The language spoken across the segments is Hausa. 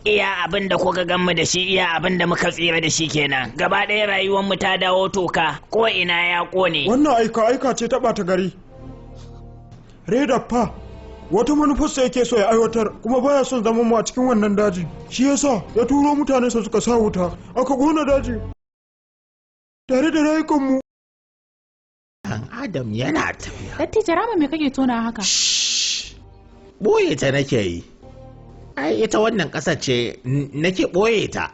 Iya abin da kuka gan mu da shi, iya abin da muka tsira da shi kenan. Gaba ɗaya rayuwar mu ta dawo toka, ko ina ya kone. Wannan aika aika ce ta ɓata gari. Reda fa wata manufarsa yake so ya aiwatar, kuma baya son zaman mu a cikin wannan daji. Shi yasa ya turo mutane su suka sa wuta aka kona daji tare da rayukanmu. Dan Adam yana tafiya. Dattijo Rama, me kake tona haka? Boye ta nake yi. Ai ita wannan ƙasar ce nake ɓoye ta.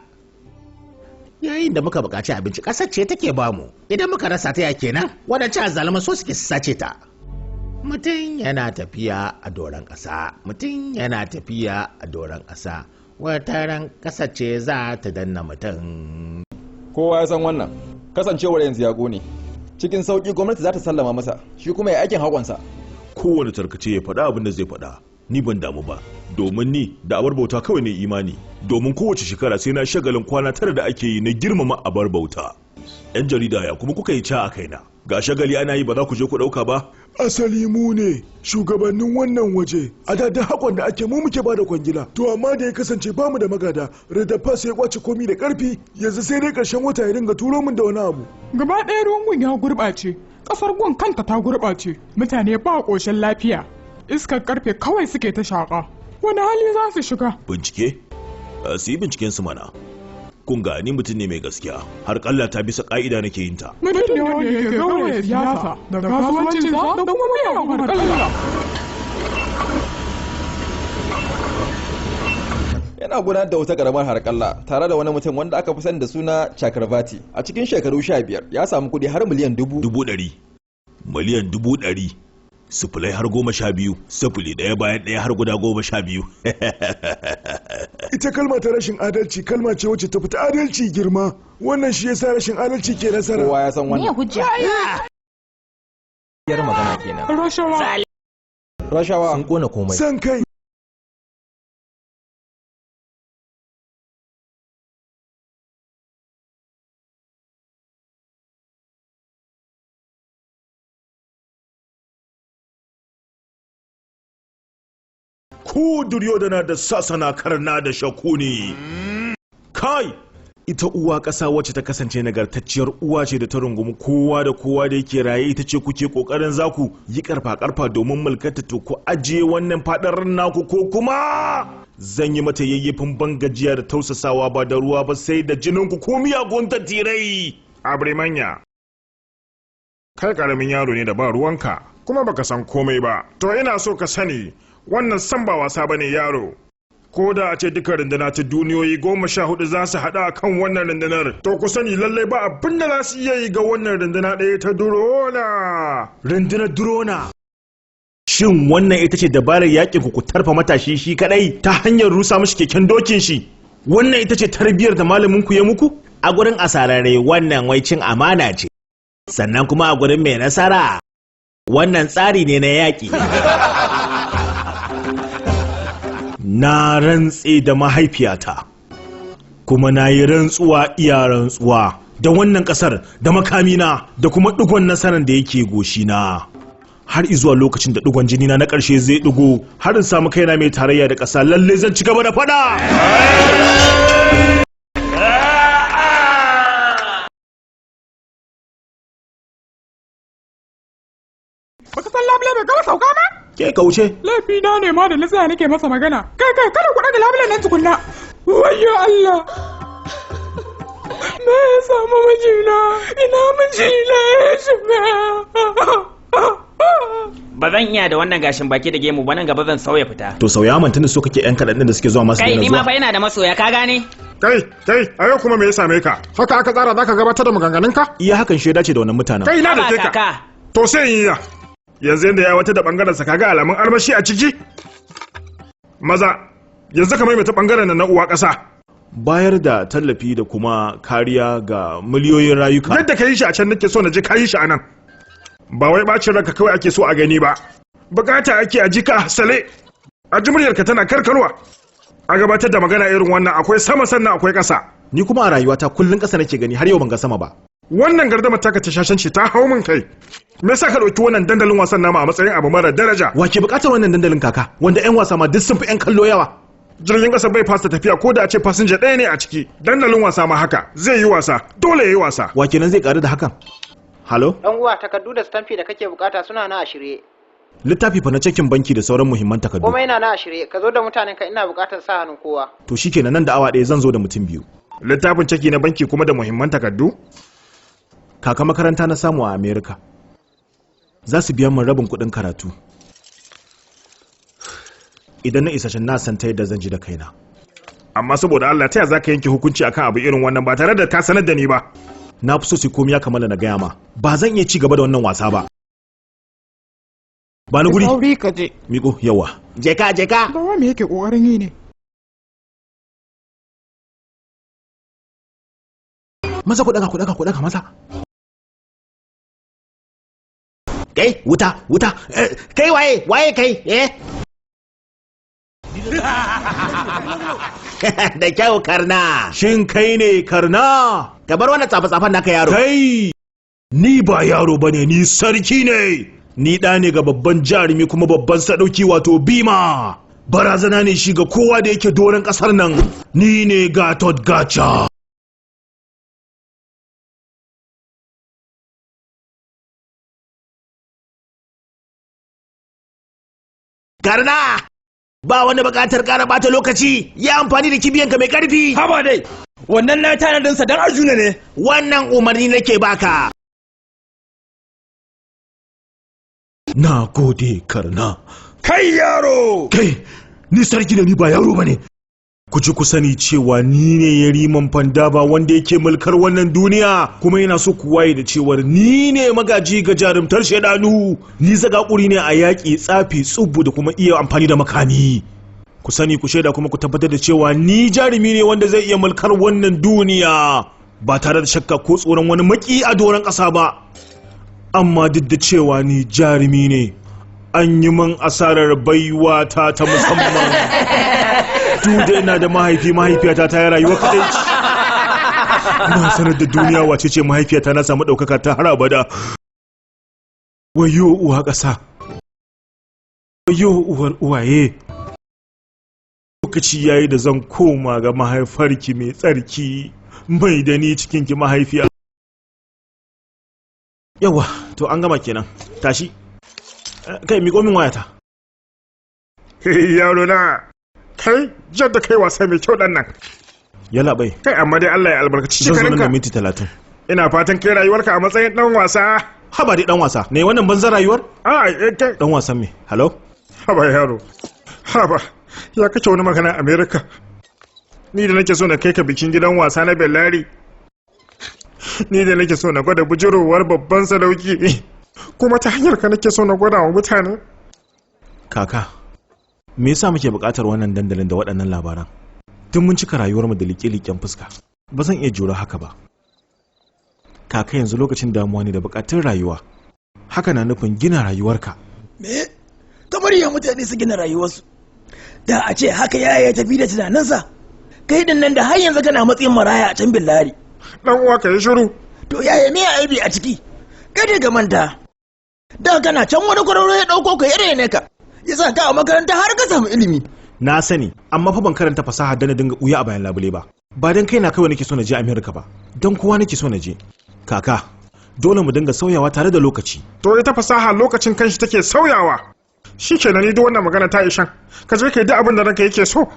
Yayin da muka buƙaci abinci, ƙasar ce take bamu. Idan muka rasa ta ya kenan, waɗancan azzaluman so suke su sace ta. Mutum yana tafiya a doron ƙasa, mutum yana tafiya a doron ƙasa. Wata ran ƙasar ce za ta danna mutum. Kowa ya san wannan. Kasancewar yanzu ya ƙone. Cikin sauƙi gwamnati za ta sallama masa, shi kuma ya aikin haƙonsa. Kowane tarkace ya faɗa abin da zai faɗa. Ni ban damu ba, domin ni da abar bauta kawai ne imani. Domin kowace shekara sai na shagalin kwana 9 da ake yi na girmama abar bauta. Yan jarida, ya kuma kuka yi ca a kaina? Ga shagali ana yi, ba za ku je ku ɗauka ba? Asali mu ne shugabannin wannan waje. A da duk hakon da ake, mu muke bada kwangila. To amma da ya kasance bamu da magada, Redappa sai ya kwace komi da karfi. Yanzu sai dai karshen wata ya dinga turo min da wani abu. Gaba ɗaya ruwan gun ya gurɓace, ƙasar gun kanta ta gurɓace, mutane ba ƙoshin lafiya, iskar ƙarfe kawai suke ta shaƙa. Wani hali za su shiga? Bincike? Su yi binciken su mana. Kun ga, ni mutum ne mai gaskiya, har kalla ta bisa ka'ida nake yin ta. Mutum ne wanda yake gauraya siyasa da kasuwancinsa da kuma miyagun harƙalla. Yana gudanar da wata karamar harƙalla tare da wani mutum wanda aka fi sani da suna Chakravarti. A cikin shekaru 15 ya samu kuɗi har miliyan dubu. 100,000. Miliyan 100,000. Sifilai har 12, sifili ɗaya bayan ɗaya har guda 12. Ita kalma ta rashin adalci kalma ce wacce ta fita adalci girma. Wannan shi yasa rashin adalci ke nasara. Kowa ya san Me wannan. hujja? Yar magana kenan. Rashawa. Rashawa. Sun kona komai. San kai. Ku Duryodhana da Sasana, Karna da Shakuni. Kai! Ita uwa ƙasa wacce ta kasance nagartacciyar uwa ce da ta rungumi kowa da kowa da yake raye, ita ce kuke ƙoƙarin zaku yi ƙarfa-ƙarfa domin mulkarta. To ku ajiye wannan faɗar naku, ko kuma zan yi mata yayyafin ban gajiya da tausasawa, ba da ruwa ba sai da jininku, ko miyagun tattirai. Abrimanya, kai karamin yaro ne da ba ruwanka, kuma baka san komai ba. To ina so ka sani, wannan san ba wasa bane yaro. Ko da a ce duka runduna ta duniyoyi 14 za su haɗa a kan wannan rundunar, to ku sani lallai ba abin da za su iya yi ga wannan runduna ɗaya ta Durona. Rundunar Durona. Shin wannan ita ce dabarar yakin ku, ku tarfa matashi shi kadai ta hanyar rusa mishi keken dokin shi? Wannan ita ce tarbiyyar da malamin ku ya muku? A gurin asararre wannan wai cin amana ce. Sannan kuma a gurin mai nasara wannan tsari ne na yaƙi. Na rantse da mahaifiyata, kuma na yi rantsuwa iya rantsuwa da wannan kasar da makamina da kuma digon nasarar da yake goshina. Har izuwa lokacin da digon jinina na ƙarshe zai digo, har in samu kaina mai tarayya da ƙasa, lalle zan ci gaba da faɗa. Baka san labule bai gama sauka ba? Ke kauce. Laifi na ne ma da na tsaya nake masa magana. Kai kai, kada ku ɗaga labulen nan tukunna. Wayyo Allah. Me ya samu mijina? Ina mijina ya shiga? Ba zan iya da wannan gashin baki da gemu ba, nan gaba zan sauya fita. To sauya man, tunda so kake yan kaɗan ɗin da suke zuwa masu Kai daina ni ma zuwa. fa ina da masoya, ka gane? Kai, kai, a yau kuma me ya same ka? Haka aka tsara zaka gabatar da maganganunka? Iya hakan shaida ce da wannan mutanen. Kai, na da Haba ke ka. kaka. To sai in yi ya. Yanzu yanda ya wata da bangaren sa, kaga alamun armashi a ciki? Maza, yanzu ka maimaita bangaren nan na uwa ƙasa. Bayar da tallafi da kuma kariya ga miliyoyin rayuka. Yadda ka yi shi a can nake so na ji ka yi shi a nan. Ba wai bacin ranka kawai ake so a gani ba. Bukata ake a ji ka sale. A ji muryarka tana karkarwa. A gabatar da magana irin wannan akwai sama sannan akwai ƙasa. Ni kuma a rayuwata kullun ƙasa nake gani, har yau ban ga sama ba. Wannan gardamar taka ta shashanci ta hau min kai. Me yasa ka ɗauki wannan dandalin wasan nama a matsayin abu mara daraja? Wa ke bukatar wannan dandalin kaka, wanda 'yan wasa ma duk sun fi 'yan kallo yawa? Jirgin ƙasa bai fasa tafiya ko da a ce fasinja ɗaya ne a ciki. Dandalin wasa ma haka, zai yi wasa, dole ya yi wasa. Wa kenan zai karu da hakan? Halo? Dan uwa, takardu da stamfi da kake bukata suna na a shirye. Littafi fa na cikin banki da sauran muhimman takardu. Komai yana na a shirye, ka zo da mutanen ka, ina bukatar sa hannun kowa. To shikenan, nan da awa 1 zan zo da mutum 2. Littafin ceki na banki kuma da muhimman takardu? Kaka, makaranta na samu a America. Za su biya min rabin kuɗin karatu. Idan na isa can na san ta yadda zan ji da kaina. Amma saboda Allah, ta ya za ka yanke hukunci akan abu irin wannan ba tare da ka sanar da ni ba? Na fi so sai komai ya kammala na gaya ma. Ba zan iya ci gaba da wannan wasa ba. Ba ni guri. Sauri ka je. Miko, yawa. Je ka, je ka. Bawa me yake kokarin yi ne? Maza ku daga, ku daga, ku daga maza. Kai, wuta, wuta. Kai waye, waye kai, eh? Da kyau, Karna. Shin kai ne Karna? Ka bar wannan tsafe-tsafen naka, yaro. Kai! Ni ba yaro bane, ni sarki ne. Ni ɗa ne ga babban jarumi kuma babban sadauki, wato Bima. Barazana ne shi ga kowa da yake doron ƙasar nan. Ni ne Gatot Gacha. Karna! Ba wani buƙatar ƙara ɓata lokaci, yi amfani da kibiyanka mai ƙarfi. Haba dai, wannan na tanadinsa don Arjuna ne. Wannan umarni nake baka. Na gode, Karna. Kai yaro! Kai, ni sarki ne, ni ba yaro bane. Ku ji ku sani cewa ni ne Yariman Fandaba wanda yake mulkar wannan duniya, kuma yana so ku waye da cewar ni ne magaji ga jarumtar shaidanu. Ni zagakuri ne a yaƙi, tsafi, tsubbu da kuma iya amfani da makami. Ku sani, ku shaida kuma ku tabbatar da cewa ni jarumi ne wanda zai iya mulkar wannan duniya ba tare da shakka ko tsoron wani maki a doron ƙasa ba. Amma duk da cewa ni jarumi ne, an yi min asarar baiwa ta ta musamman. Duk da ina da mahaifi, mahaifiyata ta yi rayuwa kaɗai. Na sanar da duniya wace ce mahaifiyata, na samu ɗaukaka ta har abada. Wayo uwa ƙasa, wayo uwar uwaye, lokaci yayi da zan koma ga mahaifarki mai tsarki, mai da ni cikinki mahaifiya. Yawa, to an gama kenan. Tashi kai, miƙo min wayata. Yaro na, kai jadda kai wasa mai kyau dan nan. Yalla bai. Kai, amma dai Allah ya albarkaci Zan zo nan da shekarunka. minti 30. Ina fatan kai rayuwarka a matsayin dan wasa. Haba dai, dan wasa ne wannan banzan rayuwar? A kai. Dan wasan me? Hello? Haba yaro, haba, ya kace wani magana America? Ni da nake so na kai ka bikin gidan wasa na Bellari, ni da nake so na gwada bujurowar babban sadauki, kuma ta hanyar ka nake so na gwada wa mutane. Kaka, me yasa muke buƙatar wannan dandalin da waɗannan labaran? Tun mun cika rayuwarmu da liƙe-liƙen fuska, ba zan iya jura haka ba. Kaka, yanzu lokacin damuwa ne da buƙatun rayuwa. Haka na nufin gina rayuwarka. Me? Kamar ya mutane su gina rayuwarsu? Da a ce haka yaya ya tafi da tunaninsa. Kai din nan da har yanzu kana matsayin maraya a can Billari. Dan uwa, ka yi shiru. To yaya, me aibi a ciki? Kada ka manta. Da kana can wani kwararo ya dauko ka, ya ne ka. Ya sa ka a makaranta har ka samu ilimi. Na sani, amma fa ban karanta fasaha da na dinga ɓuya a bayan labule ba. Ba dan kaina kawai nake so na je America ba, don kowa nake so na je. Kaka, dole mu dinga sauyawa tare da lokaci. To ita fasaha lokacin kanshi take sauyawa. Shikenan, ni duk wannan magana ta ishan. Ka je ka yi duk abin da ranka yake so.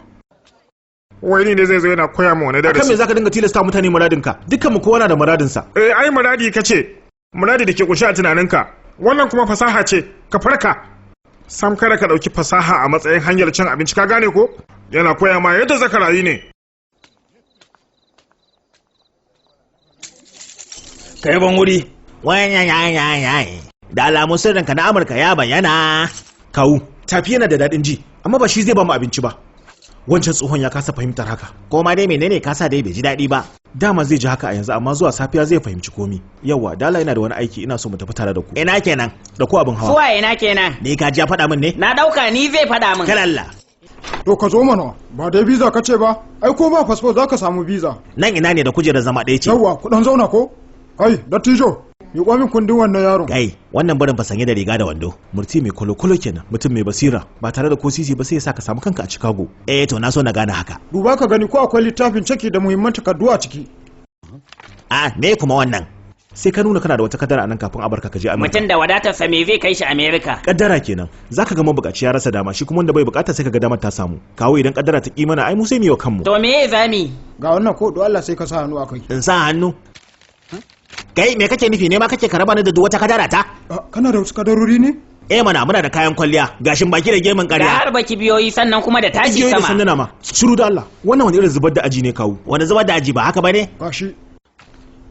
Wai ni ne zai zo yana koya ma wani Akan me darasi? zaka dinga tilasta mutane muradinka? Dukkan mu kowa na da muradinsa. Eh, ai muradi kace, muradi da ke kunshi a tunaninka. Wannan kuma fasaha ce, ka farka. Sam kada ka dauki fasaha a matsayin hanyar cin abinci, ka gane ko? Yana koya ma yadda zaka rayu ne. Kai, ban wuri. Da alamun sirrinka na Amurka ya bayyana. Kawu, tafi yana da daɗin ji, amma ba shi zai ba mu abinci ba. Wancan tsohon ya kasa fahimtar haka. Ko ma dai menene, kasa dai bai ji daɗi ba. Dama zai ji haka a yanzu, amma zuwa safiya zai fahimci komi. Yawwa, dala yana da wani aiki, ina so mu tafi tare da ku. Ina kenan? Da ku abin hawa. Suwa ina kenan? Ni ka ji ya faɗa min ne? Na ɗauka ni zai faɗa min. Kalalla. To ka zo mana, ba dai visa ka ce ba, ai ko ba fasfo za ka samu visa. Nan ina ne da kujerar zama ɗaya ce? Yawwa, ku dan zauna ko? Kai, dattijo, Miƙo min kundin wannan yaron. Kai, wannan barin fa sanye da riga da wando. Murti mai kwalo-kwalo kenan, mutum mai basira, ba tare da ko sisi ba sai ya sa ka samu kanka a Chicago. Eh to na so na gane haka. Duba ka gani ko akwai littafin ciki da muhimman takardu a ciki. A me kuma wannan? Sai ka nuna kana da wata kadara a nan kafin a barka ka je Amerika. Mutum da wadatarsa me zai kai shi Amerika? Kaddara kenan. Zaka ga mabukaci ya rasa dama, shi kuma wanda bai bukata sai ka ga damar ta samu. Kawo idan kaddara ta ki mana ai mu sai mu yi wa kanmu. To me ya zami? Ga wannan ko do Allah sai ka sa hannu akai. In sa hannu? Kai me kake nufi ne ma kake ka raba ni da duk wata kadara ta? Kana da wasu kadarori ne? Eh mana muna da kayan kwalliya, gashin baki da gemun Da ƙarya. harba kibiyoyi sannan kuma da tashi Igiyoyi da sama. sanduna ma. Shiru da Allah. Wannan wani irin zubar da aji ne kawo. Wani zubar da aji ba haka bane? Gashi.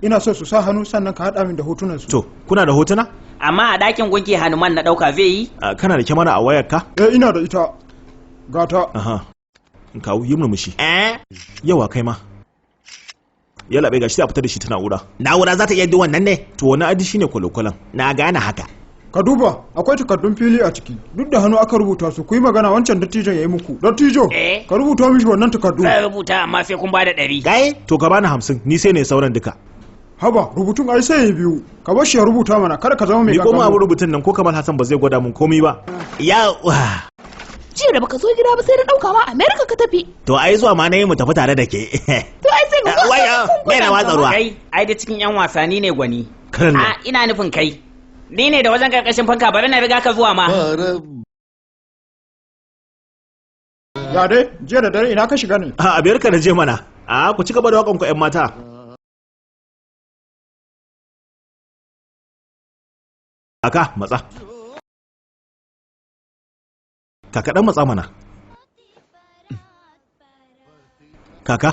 Ina so su sa hannu sannan ka haɗa min da hotunan su. To, kuna da hotuna? Amma a ɗakin gunki Hanuman na ɗauka zai yi? Kana da kyamara a wayarka? Eh ina da ita. Gata. Aha. Kawo yi murmushi. Eh? Yawa kai ma. Ya laɓe gashi sai a fita da shi ta na'ura. Na'ura za ta iya duk wannan ne? To wani adi shine kwale-kwalen. Na gane haka. Ka duba akwai takardun fili a ciki. Duk da hannu aka rubuta su ku yi magana wancan dattijon ya yi muku. Dattijo, ka rubuta mishi wannan takardu. Zan rubuta amma sai kun bada 100. Kai? To ka bani 50 ni sai ne sauran duka. Haba rubutun ai sai ya biyu. Ka bar shi ya rubuta mana kada ka zama mai Ni koma gaggawa. abu rubutun nan ko Kamal Hassan ba zai gwada mun komai ba. Ya Jiya da baka zo gida ba sai na ɗauka ma Amerika ka tafi. To ai zuwa ma na yi mu tafi tare da ke. To ai sai ka zo. Wai, me na watsa ruwa? Kai, ai da cikin 'yan wasanni ne gwani. Karan A ina nufin kai. Ni ne da wajen karkashin fanka bari na riga ka zuwa ma. Ya dai jiya da dare ina ka shiga ne? A Amerika na je mana. A ku ci gaba da wakan ku ƴan mata. Kaka matsa. Kaka dan matsa mana. Kaka.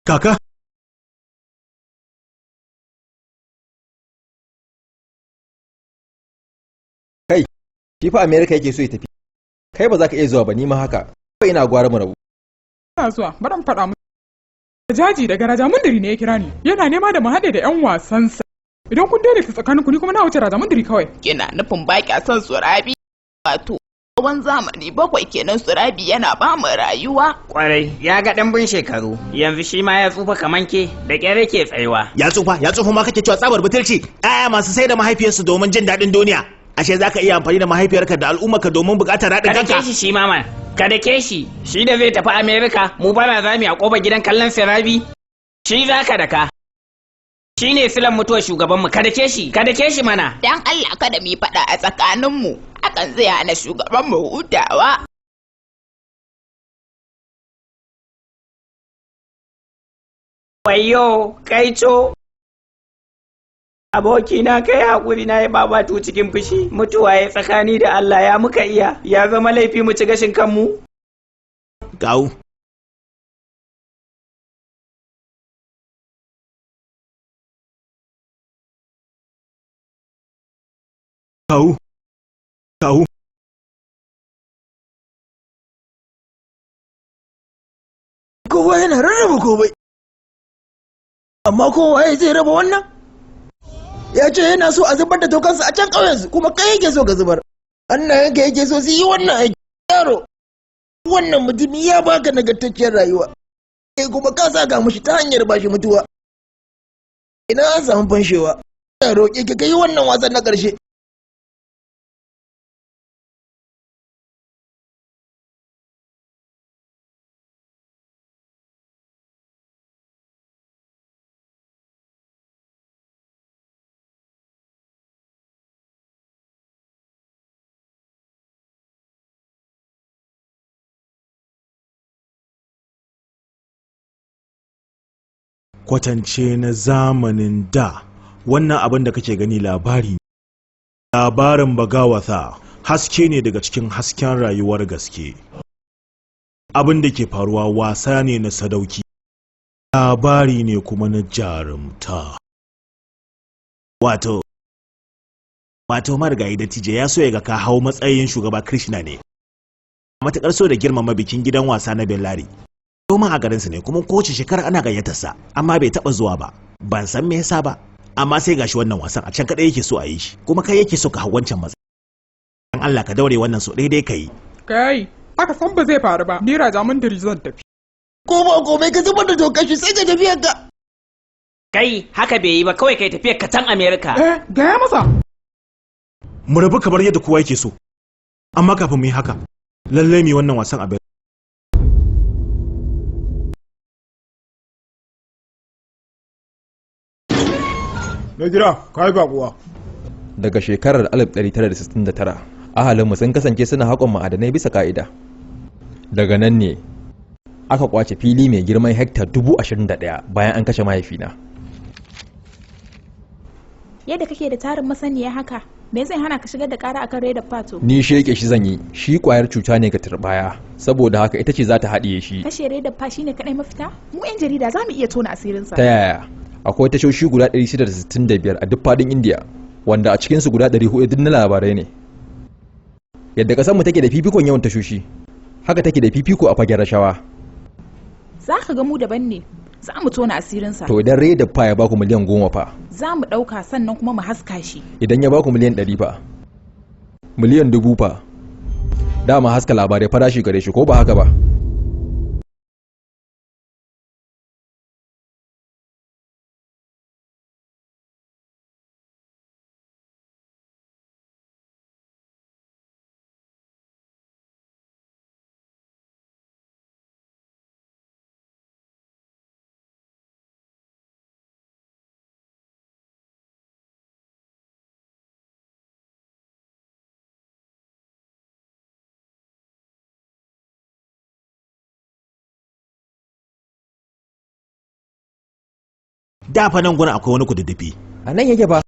Kaka. Kai, shi fa America yake so ya tafi. Kai ba za ka iya zuwa ba ni ma haka. Kawai ina gwara mu rabu. Ina zuwa, bari in faɗa musu. Jaji daga Raja Mundiri ne ya kira ni. Yana nema da mu haɗe da 'yan wasansa. Idan kun daidaita tsakaninku ni kuma na wuce Raja Mundiri kawai. Kina nufin ba kya son Surabi? Wato, tsawon zamani 7 kenan Surabi yana ba mu rayuwa. Kwarai, ya ga ɗimbin shekaru. Yanzu shi ma ya tsufa kaman ke, da ƙyar yake tsayuwa. Ya tsufa, ya tsufa ma kake cewa tsabar butulci. Aya masu sai da mahaifiyarsu domin jin daɗin duniya. Ashe za ka iya amfani da mahaifiyarka da al'ummarka domin buƙatar raɗin Ka dake kanka. shi shi ma man. Ka dake shi, shi da zai tafi Amerika, mu bana za mu yi a ƙofar gidan kallon Sirabi. Shi za ka daka. Shi ne silan mutuwar shugabanmu, ka dake shi, ka dake shi mana. Dan Allah kada mu yi faɗa a tsakaninmu. Hakan zai hana shugabanmu hutawa. Wayo, kaico. Abokina kai haƙuri na yi babatu cikin fushi, mutuwa ya tsakani da Allah ya muka iya, ya zama laifi mu ci gashin kanmu. Kawu. Kawu. Kawu. Kowa yana rarraba komai. Amma kowa ya zai raba wannan? Ya ce yana so a zubar da tokansa a can ƙauyensu kuma kai yake so ka zubar. Hannayenka yake so su yi wannan aiki. Yaro, wannan mutumi ya baka nagartacciyar rayuwa. Kai kuma ka saka mishi ta hanyar bashi mutuwa. Ina an samu fanshewa. Ina roƙe ka kai wannan wasan na ƙarshe. Kwatance na zamanin da wannan abin da kake gani labari ne. Labarin Bagawatha haske ne daga cikin hasken rayuwar gaske. Abin da ke faruwa wasa ne na sadauki, labari ne kuma na jarumta. Wato, wato marigayi dattijo ya so ya ga ka hau matsayin shugaba Krishna ne. Matuƙar so da girmama bikin gidan wasa na Bellari. Domin a garinsu ne kuma kowace shekara ana gayyatarsa, amma bai taɓa zuwa ba. Ban san me yasa ba, amma sai gashi wannan wasan a can kaɗai yake so a yi shi, kuma kai yake so ka hau wancan matsayi. Dan Allah ka daure wannan so daidai ka yi. Kai, aka san ba zai faru ba. Ni Raja Mandiri zan tafi. Ko ba komai ka zubar da tokar shi sai ka tafi ka. Kai, haka bai yi ba, kawai kai tafiyar ka can America. Eh, gaya masa. Mu rabu kamar yadda kowa yake so. Amma kafin mu yi haka, lallai mu yi wannan wasan a Mai gida, ka yi baƙuwa. Daga shekarar 1969, ahalinmu sun kasance suna haƙon ma'adanai bisa ka'ida. Daga nan ne aka kwace fili mai girman hekta 21,000 bayan an kashe mahaifina. Yadda kake da tarin masaniya haka, me zai hana ka shigar da kara akan Reda Pato? Ni sheke shi zan yi, shi kwayar cuta ne ga turbaya, saboda haka ita ce za ta haɗiye shi. Kashe Reda Pa shine kadai mafita? Mu 'yan jarida za mu iya tona asirinsa. Ta yaya? Akwai tashoshi guda 665 a duk faɗin Indiya, wanda a cikinsu guda 400 duk na labarai ne. Yadda ƙasarmu take da fifikon yawan tashoshi, haka take da fifiko a fagen rashawa. Za ka ga mu daban ne, za mu tona asirinsa. To idan Reda Pa ya baku miliyan 10 fa? Za mu ɗauka sannan kuma mu haska shi. Idan ya baku miliyan 100 fa? Miliyan 1000 fa? Dama haska labarai farashi gare shi ko ba haka ba? Da fa nan gurin akwai wani kududdufi. A nan yake ba.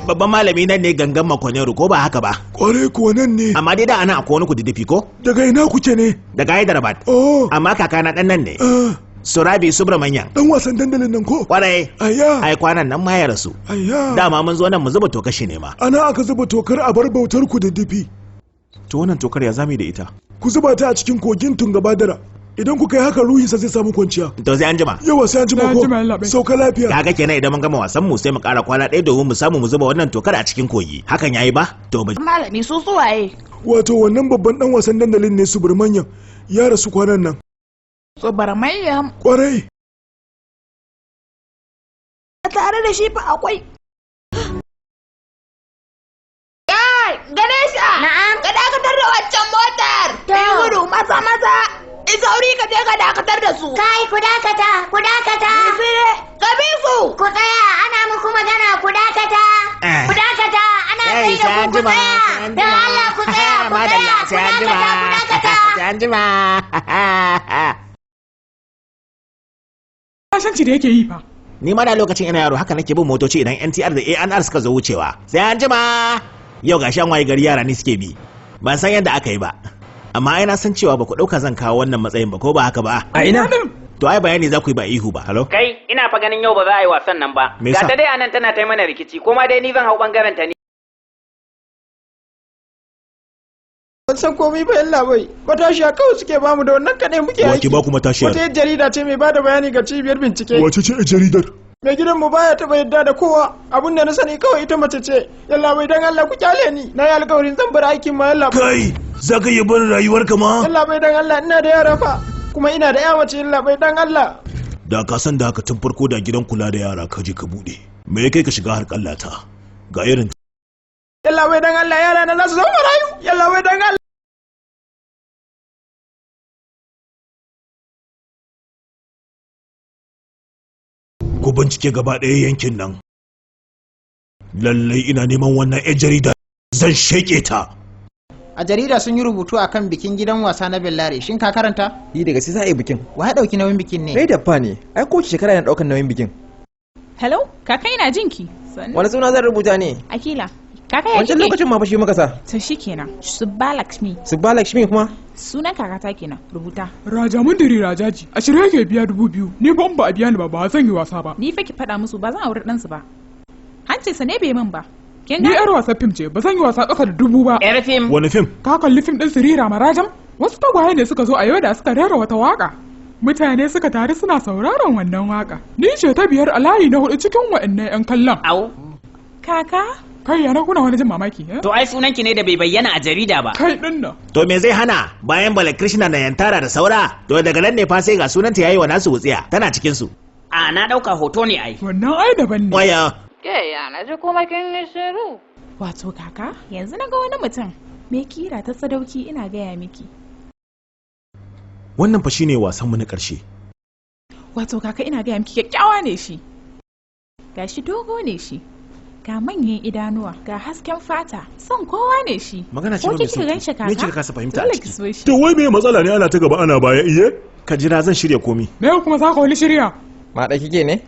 Babban malami nan ne gangan Makonero ko ba haka ba? Kware kuwa nan ne. Amma dai da anan akwai wani kududdufi ko? Daga ina kuke ne? Daga Hyderabad. Oh. Amma kakana dan nan ne. Surabi Subramanian. Dan wasan dandalin nan ko? Kwarai. Ayya. Ai kwanan nan ma ya rasu. Ayya. Dama mun zo nan mu zuba tokar shi ne ma. Ana aka zuba tokar a bar bautar kududdufi. To wannan tokar ya zamu da ita? Ku zuba ta a cikin kogin Tungabadara. Idan kuka yi haka ruhinsa zai samu kwanciya. To sai an jima. Yawa sai an jima ko. Sauka lafiya. Kaga kenan idan mun gama wasan mu sai mu ƙara kwana ɗaya domin mu samu mu zuba wannan tokar a cikin kogi. Hakan yayi ba? To mu. Malami su suwaye? Wato wannan babban dan wasan dandalin ne Subramanian ya rasu kwanan nan. Subramanian. Kwarai. A tare da shi fa akwai. Kai, Ganesha! Na'am. Ka dakatar da waccan motar. Yi gudu maza maza. Isauri ka je ka dakatar da su. Kai, ku dakata, ku dakata. Ka bi su. Ku tsaya, ana muku magana, ku dakata. Ku dakata, ana tsaye da ku, ku tsaya. Don Allah ku tsaya, ku tsaya, ku dakata, ku dakata. Sai an jima. Kashanci da yake yi fa. Ni ma da lokacin ina yaro haka nake bin motoci idan NTR da ANR suka zo wucewa. Sai an jima. Yau gashi an waye gari yara ni suke bi. Ban san yadda aka yi ba. Amma ai na san cewa ba ku ɗauka zan kawo wannan matsayin ba ko ba haka ba. A ina? To ai bayani za ku yi ba ihu ba. Halo? Kai, ina fa ganin yau ba za a yi wasan nan ba. Me yasa? Ga ta dai anan tana ta mana rikici, kuma dai ni zan hau bangaren ta ne. Ban san komai ba yalla bai. Matashiya kawai suke bamu da wannan kaɗai muke Wa aiki. ke baku matashiyar? Wata yar jarida ce mai bada bayani ga cibiyar bincike. Wace ce yar jaridar? Mai gidan mu baya taɓa yadda da kowa. Abun da na sani kawai ita mace ce. Yalla bai dan Allah ku kyale ni. Na yi alƙawarin zan bar aikin ma yalla bai. Kai, za ka iya barin rayuwarka ma? Yalla bai dan Allah ina da yara fa. Kuma ina da ya mace yalla bai dan Allah. Da ka san da haka tun farko da gidan kula da yara ka je ka bude. Me ya kai ka shiga har kallata? Ga irin Yalla bai dan Allah yara na za su zama marayu. Yalla bai dan Allah. Ku bincike gaba ɗaya yankin nan. Lallai ina neman wannan 'yan jarida zan sheƙe ta. A jarida sun yi rubutu akan bikin gidan wasa na Bellare. Shin ka karanta? Yi daga sai za a yi bikin. Wa ya ɗauki nauyin bikin ne? Rai da fa ne, ai kowace shekara yana ɗaukan nauyin bikin. Hello, kaka ina jinki. Sannu. Wani suna zan rubuta ne? Akila, kaka ya Wancan kike? lokacin ma fa shi muka sa. To shikenan. Subbalakshmi. Subbalakshmi kuma? Sunan kakata kenan, rubuta. Raja Mandiri Rajaji, a shirye yake biya 2000. Ni fa in ba a biya ni ba ba zan yi wasa ba. Ni fa ki faɗa musu ba zan auri ɗansu ba. Hancinsa ne bai min ba. Ni yar wasan fim ce, ba zan yi wasa ƙasa da 1000 ba. Yar fim? Wani fim? Ka kalli fim ɗin Sirira Marajam? Wasu tagwaye ne suka zo a yau da suka rera wata waka. Mutane suka taru suna sauraron wannan waka. Ni ce ta 5 a layi na 4 cikin wa'annan 'yan kallon. Au. Kaka? Kai yana kuna wani jin mamaki, eh? To ai sunanki ne da bai bayyana a jarida ba. Kai din nan. To me zai hana bayan Balakrishna na Yantara da saura? To daga nan ne fa sai ga sunanta yayi wa nasu wutsiya, tana cikin su. A na dauka hoto ne ai. Wannan ai daban ne. Waya. Ke ya na ji kuma kin yi shiru. Wato kaka, yanzu na ga wani mutum mai kira ta sadauki ina gaya miki. Wannan fa shine wasan mu na ƙarshe. Wato kaka ina gaya miki kyakkyawa ne shi. Gashi dogo ne shi. Ga manyan idanuwa, ga hasken fata, son kowa ne shi. Magana ce mai sauki. Me kika kasa fahimta a ciki? To wai me matsala ne ana ta gaba ana baya iye? Ka jira zan shirya komi. Me kuma za ka wani shirya? Ma da kike ne?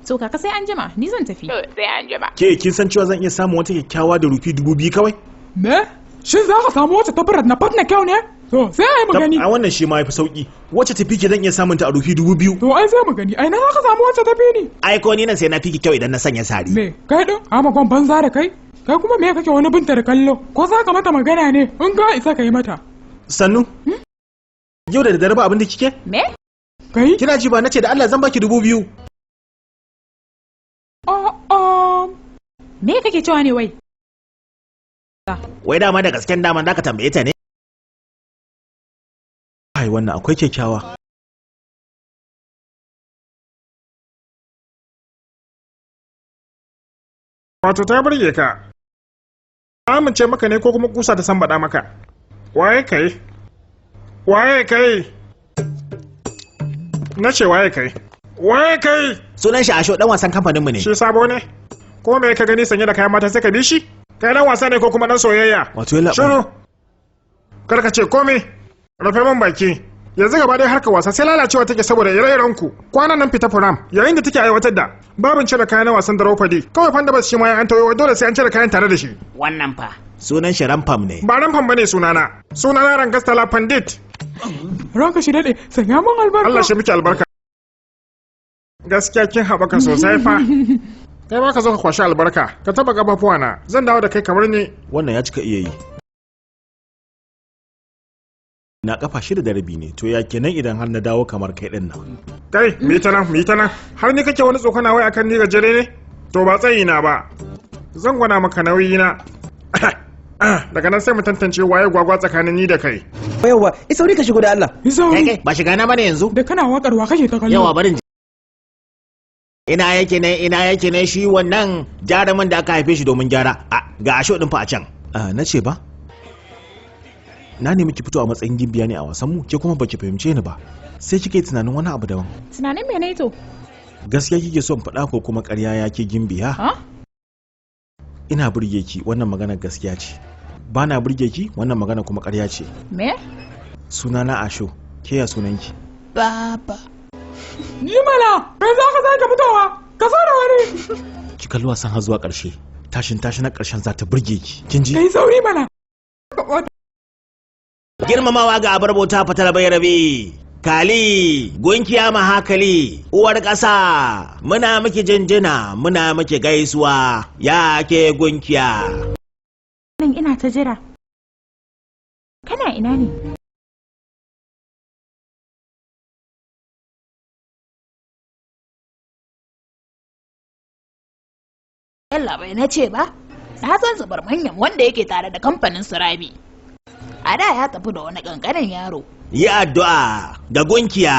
To kaka sai an jima, ni zan tafi. To sai an jima. Ke kin san cewa zan iya samun wata kyakkyawa da rufi 2000 kawai? Me? Shin za ka samu wacce ta birat na fatna kyau ne? To sai ai mu gani. A wannan shi ma yafi sauki. Wacce tafi ki zan iya samun ta a rufi 2000. To ai sai mu gani. Ai na za ka samu wacce tafi ni. Ai ko ni nan sai na fiki kyau idan na sanya sari. Me? Kai din? Amagon banza da kai? Kai kuma me kake wani binta da kallo? Ko za ka mata magana ne? In ka isa ka yi mata. Sannu. Yau da daddare ba abin da kike? Me? Kai? Kina ji ba nace da Allah zan baki 2000. A'a. Me kake cewa ne wai? Wai dama da gasken dama za ka tambaye ta ne? Ai wannan akwai kyakkyawa. Wato ta burge ka. Amince maka ne ko kuma kusa ta sambaɗa maka? Waye kai? Waye kai? Na ce waye kai? Waye kai? Sunan shi Asho dan wasan kamfaninmu ne. Shi sabo ne? Ko me ka gani sanye da kayan mata sai ka bi shi? Kai dan wasa ne ko kuma dan soyayya? Wato yalla. Shiru. Kar ka ce komai. Rufe min baki. Yanzu gaba ɗaya harkar wasa sai lalacewa take saboda ire-iren ku. Kwanan nan fita furam yayin da take aiwatar da babin cire kayan na wasan Draupadi. Kawai fanda bas shi ma an tayo dole sai an cire kayan tare da shi. Wannan fa. Sunan shi Ramfam ne. Ba Ramfam bane sunana. Sunana Rangastala Pandit. Ranka shi dade, sanya min albarka. Allah shi miki albarka. Gaskiya kin haɓaka sosai fa. Kai ma ka zo ka kwashi albarka, ka taba gabafuwa na, zan dawo da kai kamar ni. Wannan ya cika iya yi. Na kafa 6.5 ne, to ya kenan idan har na dawo kamar kai din nan. Kai, mi ta nan, mi ta nan. Har ni kake wani tsokana wai akan ni gajere ne? To ba tsayi na ba. Zan gwana maka nauyi na. Daga nan sai mu tantance waye gwagwa tsakanin ni da kai. Yawa, isauri ka shigo da Allah. Isauri. Kai ba shiga na bane yanzu. Da kana wakar wa kake ta kallo. Yawa barin ina yake ne ina yake ne shi wannan jarumin da aka haife shi domin gyara ga asho din fa a can. Na ce ba na nemi ki fito a matsayin gimbiya ne a wasan mu, ke kuma baki fahimce ni ba sai kike tunanin wani abu daban. Tunanin me ne to? Gaskiya kike so in faɗa ko kuma ƙarya ya ke gimbiya? Ina burge ki, wannan magana gaskiya ce. Ba na burge ki, wannan magana kuma ƙarya ce. Me? Sunana Asho, ke ya sunanki? Baba. Ni mana, kai za ka sake fitowa, ka so da wani. Ki kalli wasan har zuwa ƙarshe. Tashin tashi na ƙarshen za ta burge ki. Kin ji? Kai sauri mana. Girmamawa ga abar bauta fatar Bayarabe. Kali, gunkiya mahakali, uwar ƙasa, muna miki jinjina, muna miki gaisuwa, ya ke gunkiya. Nan ina ta jira. Kana ina ne? Yalla bai na ce ba, na san zubar manyan wanda yake tare da kamfanin Surabi. A da ya tafi da wani kankanin yaro. Yi addu'a da gunkiya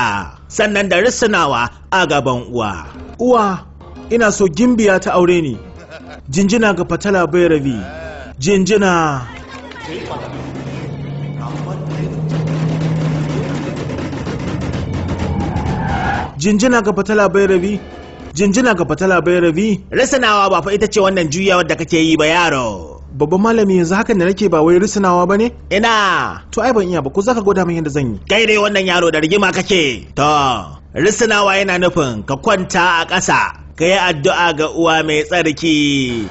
sannan da risinawa a gaban uwa. Uwa, ina so gimbiya ta aure ni. Jinjina ga Fatala Bairabi. Jinjina. Jinjina ga Fatala Bairabi. Jinjina ga Fatala Bairabi. Risinawa ba fa ita ce wannan juyawar da kake yi ba yaro. Babban malami yanzu hakan da nake ba wai risinawa ba ne? Ina. To ai ban iya ba, ko zaka gwada min yadda zan yi? Kai dai wannan yaro da rigima kake. To, risinawa yana nufin ka kwanta a ƙasa, ka yi addu'a ga uwa mai tsarki.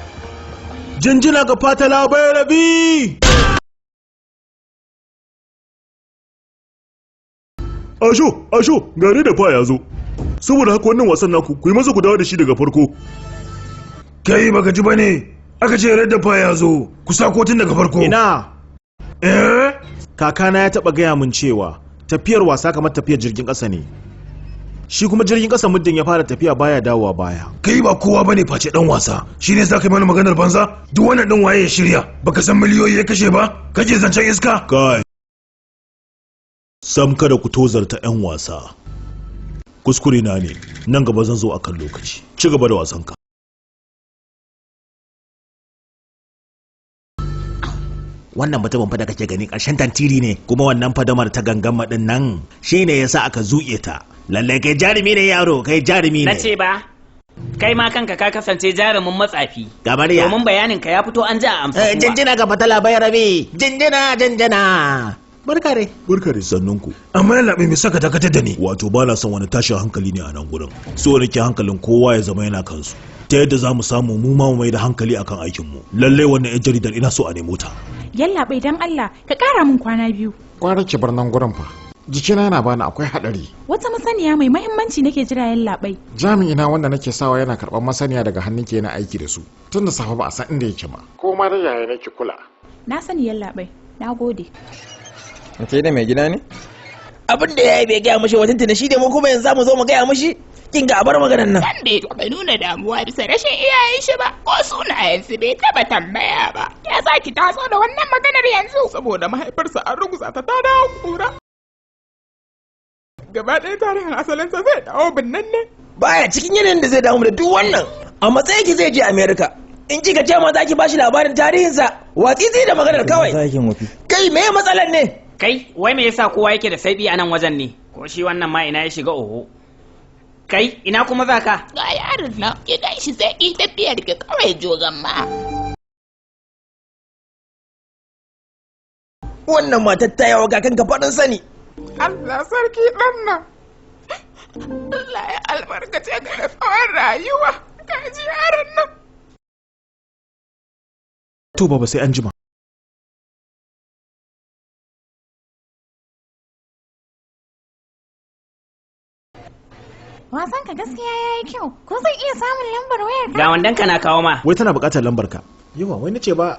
Jinjina ga Fatala Bairabi. Asho, asho, gare da fa ya zo. Saboda haka wannan wasan naku, ku yi masa ku dawo da shi daga farko. Kai baka ji bane, aka ce Redda ya zo, ku sa kotun daga farko. Ina? Eh? Kakana ya taba gaya mun cewa tafiyar wasa kamar tafiyar jirgin ƙasa ne. Shi kuma jirgin ƙasa muddin ya fara tafiya baya dawowa baya. Kai ba kowa bane face dan wasa. Shi ne za ka yi mana maganar banza? Duk wannan din waye ya shirya? Baka san miliyoyi ya kashe ba? Kake zancen iska? Kai. Sam kada ku tozarta 'yan wasa. Kuskure na ne, nan gaba zan zo akan lokaci. Ci gaba da wasanka. Wannan mutumin fa da kake gani ƙarshen tantiri ne, kuma wannan fadamar ta gangan din nan shine yasa aka zuƙe ta. Lallai kai jarumi ne yaro, kai jarumi ne. Na ce ba, kai ma kanka ka kasance jarumin matsafi. Kamar ya. Domin bayanin ka ya fito an ji a amsa. Jinjina ga fatala bai rabi, jinjina jinjina. Barka dai. Barka dai sannunku. Amma yalla bai saka dakatar da ni. Wato ba na son wani tashin hankali ne a nan gurin. So nake hankalin kowa ya zama yana kansu. Ta yadda za mu samu mu ma mu mai da hankali akan aikin mu. Lallai wannan 'yan jaridar ina so a nemo ta. Yalla bai dan Allah ka kara min kwana 2. Kwara ki bar nan gurin fa. Jikina yana bani akwai hadari. Wata masaniya mai mahimmanci nake jira yalla bai. Jami'ina wanda nake sawa yana karɓar masaniya daga hannun ke yana aiki da su. Tun da safe ba a san inda yake ba. Ko ma dai yaya nake kula. Na sani yalla bai. Na gode. Ke da mai gida ne? Abin da yayi bai gaya mishi wajen tuna shi da mu kuma yanzu mu zo mu gaya mishi. Kin ga abar maganar nan. Dan bai taɓa nuna damuwa bisa rashin iyayen shi ba ko sunayensu bai taɓa tambaya ba. Ya za ki taso da wannan maganar yanzu? Saboda mahaifarsa an ruguza ta ta dawo kura. Gaba ɗaya tarihin asalinsa zai dawo binnan ne. Baya cikin yanayin da zai damu da duk wannan. A matsayin ki zai je America. In kika ce ma za ki bashi labarin tarihinsa watsi zai da maganar kawai. Kai me matsalar ne? Kai wai me yasa kowa yake da saibi a nan wajen ne? Ko shi wannan ma ina ya shiga oho. Kai ina kuma za ka? Ga yaron nan ki gan shi sai ki tafiyar ki kawai jogan ma. Wannan matar ta yawa kakan ka faɗin sani. Allah sarki ɗan nan. Allah ya albarkace ka da tsawon rayuwa. Ka ji yaron nan. To baba sai an jima. Wasan ka gaskiya yayi kyau. Ko zan iya samun lambar wayar ka? Ga wandan ka na kawo ma. Wai tana buƙatar lambar ka. Yawa wai nace ba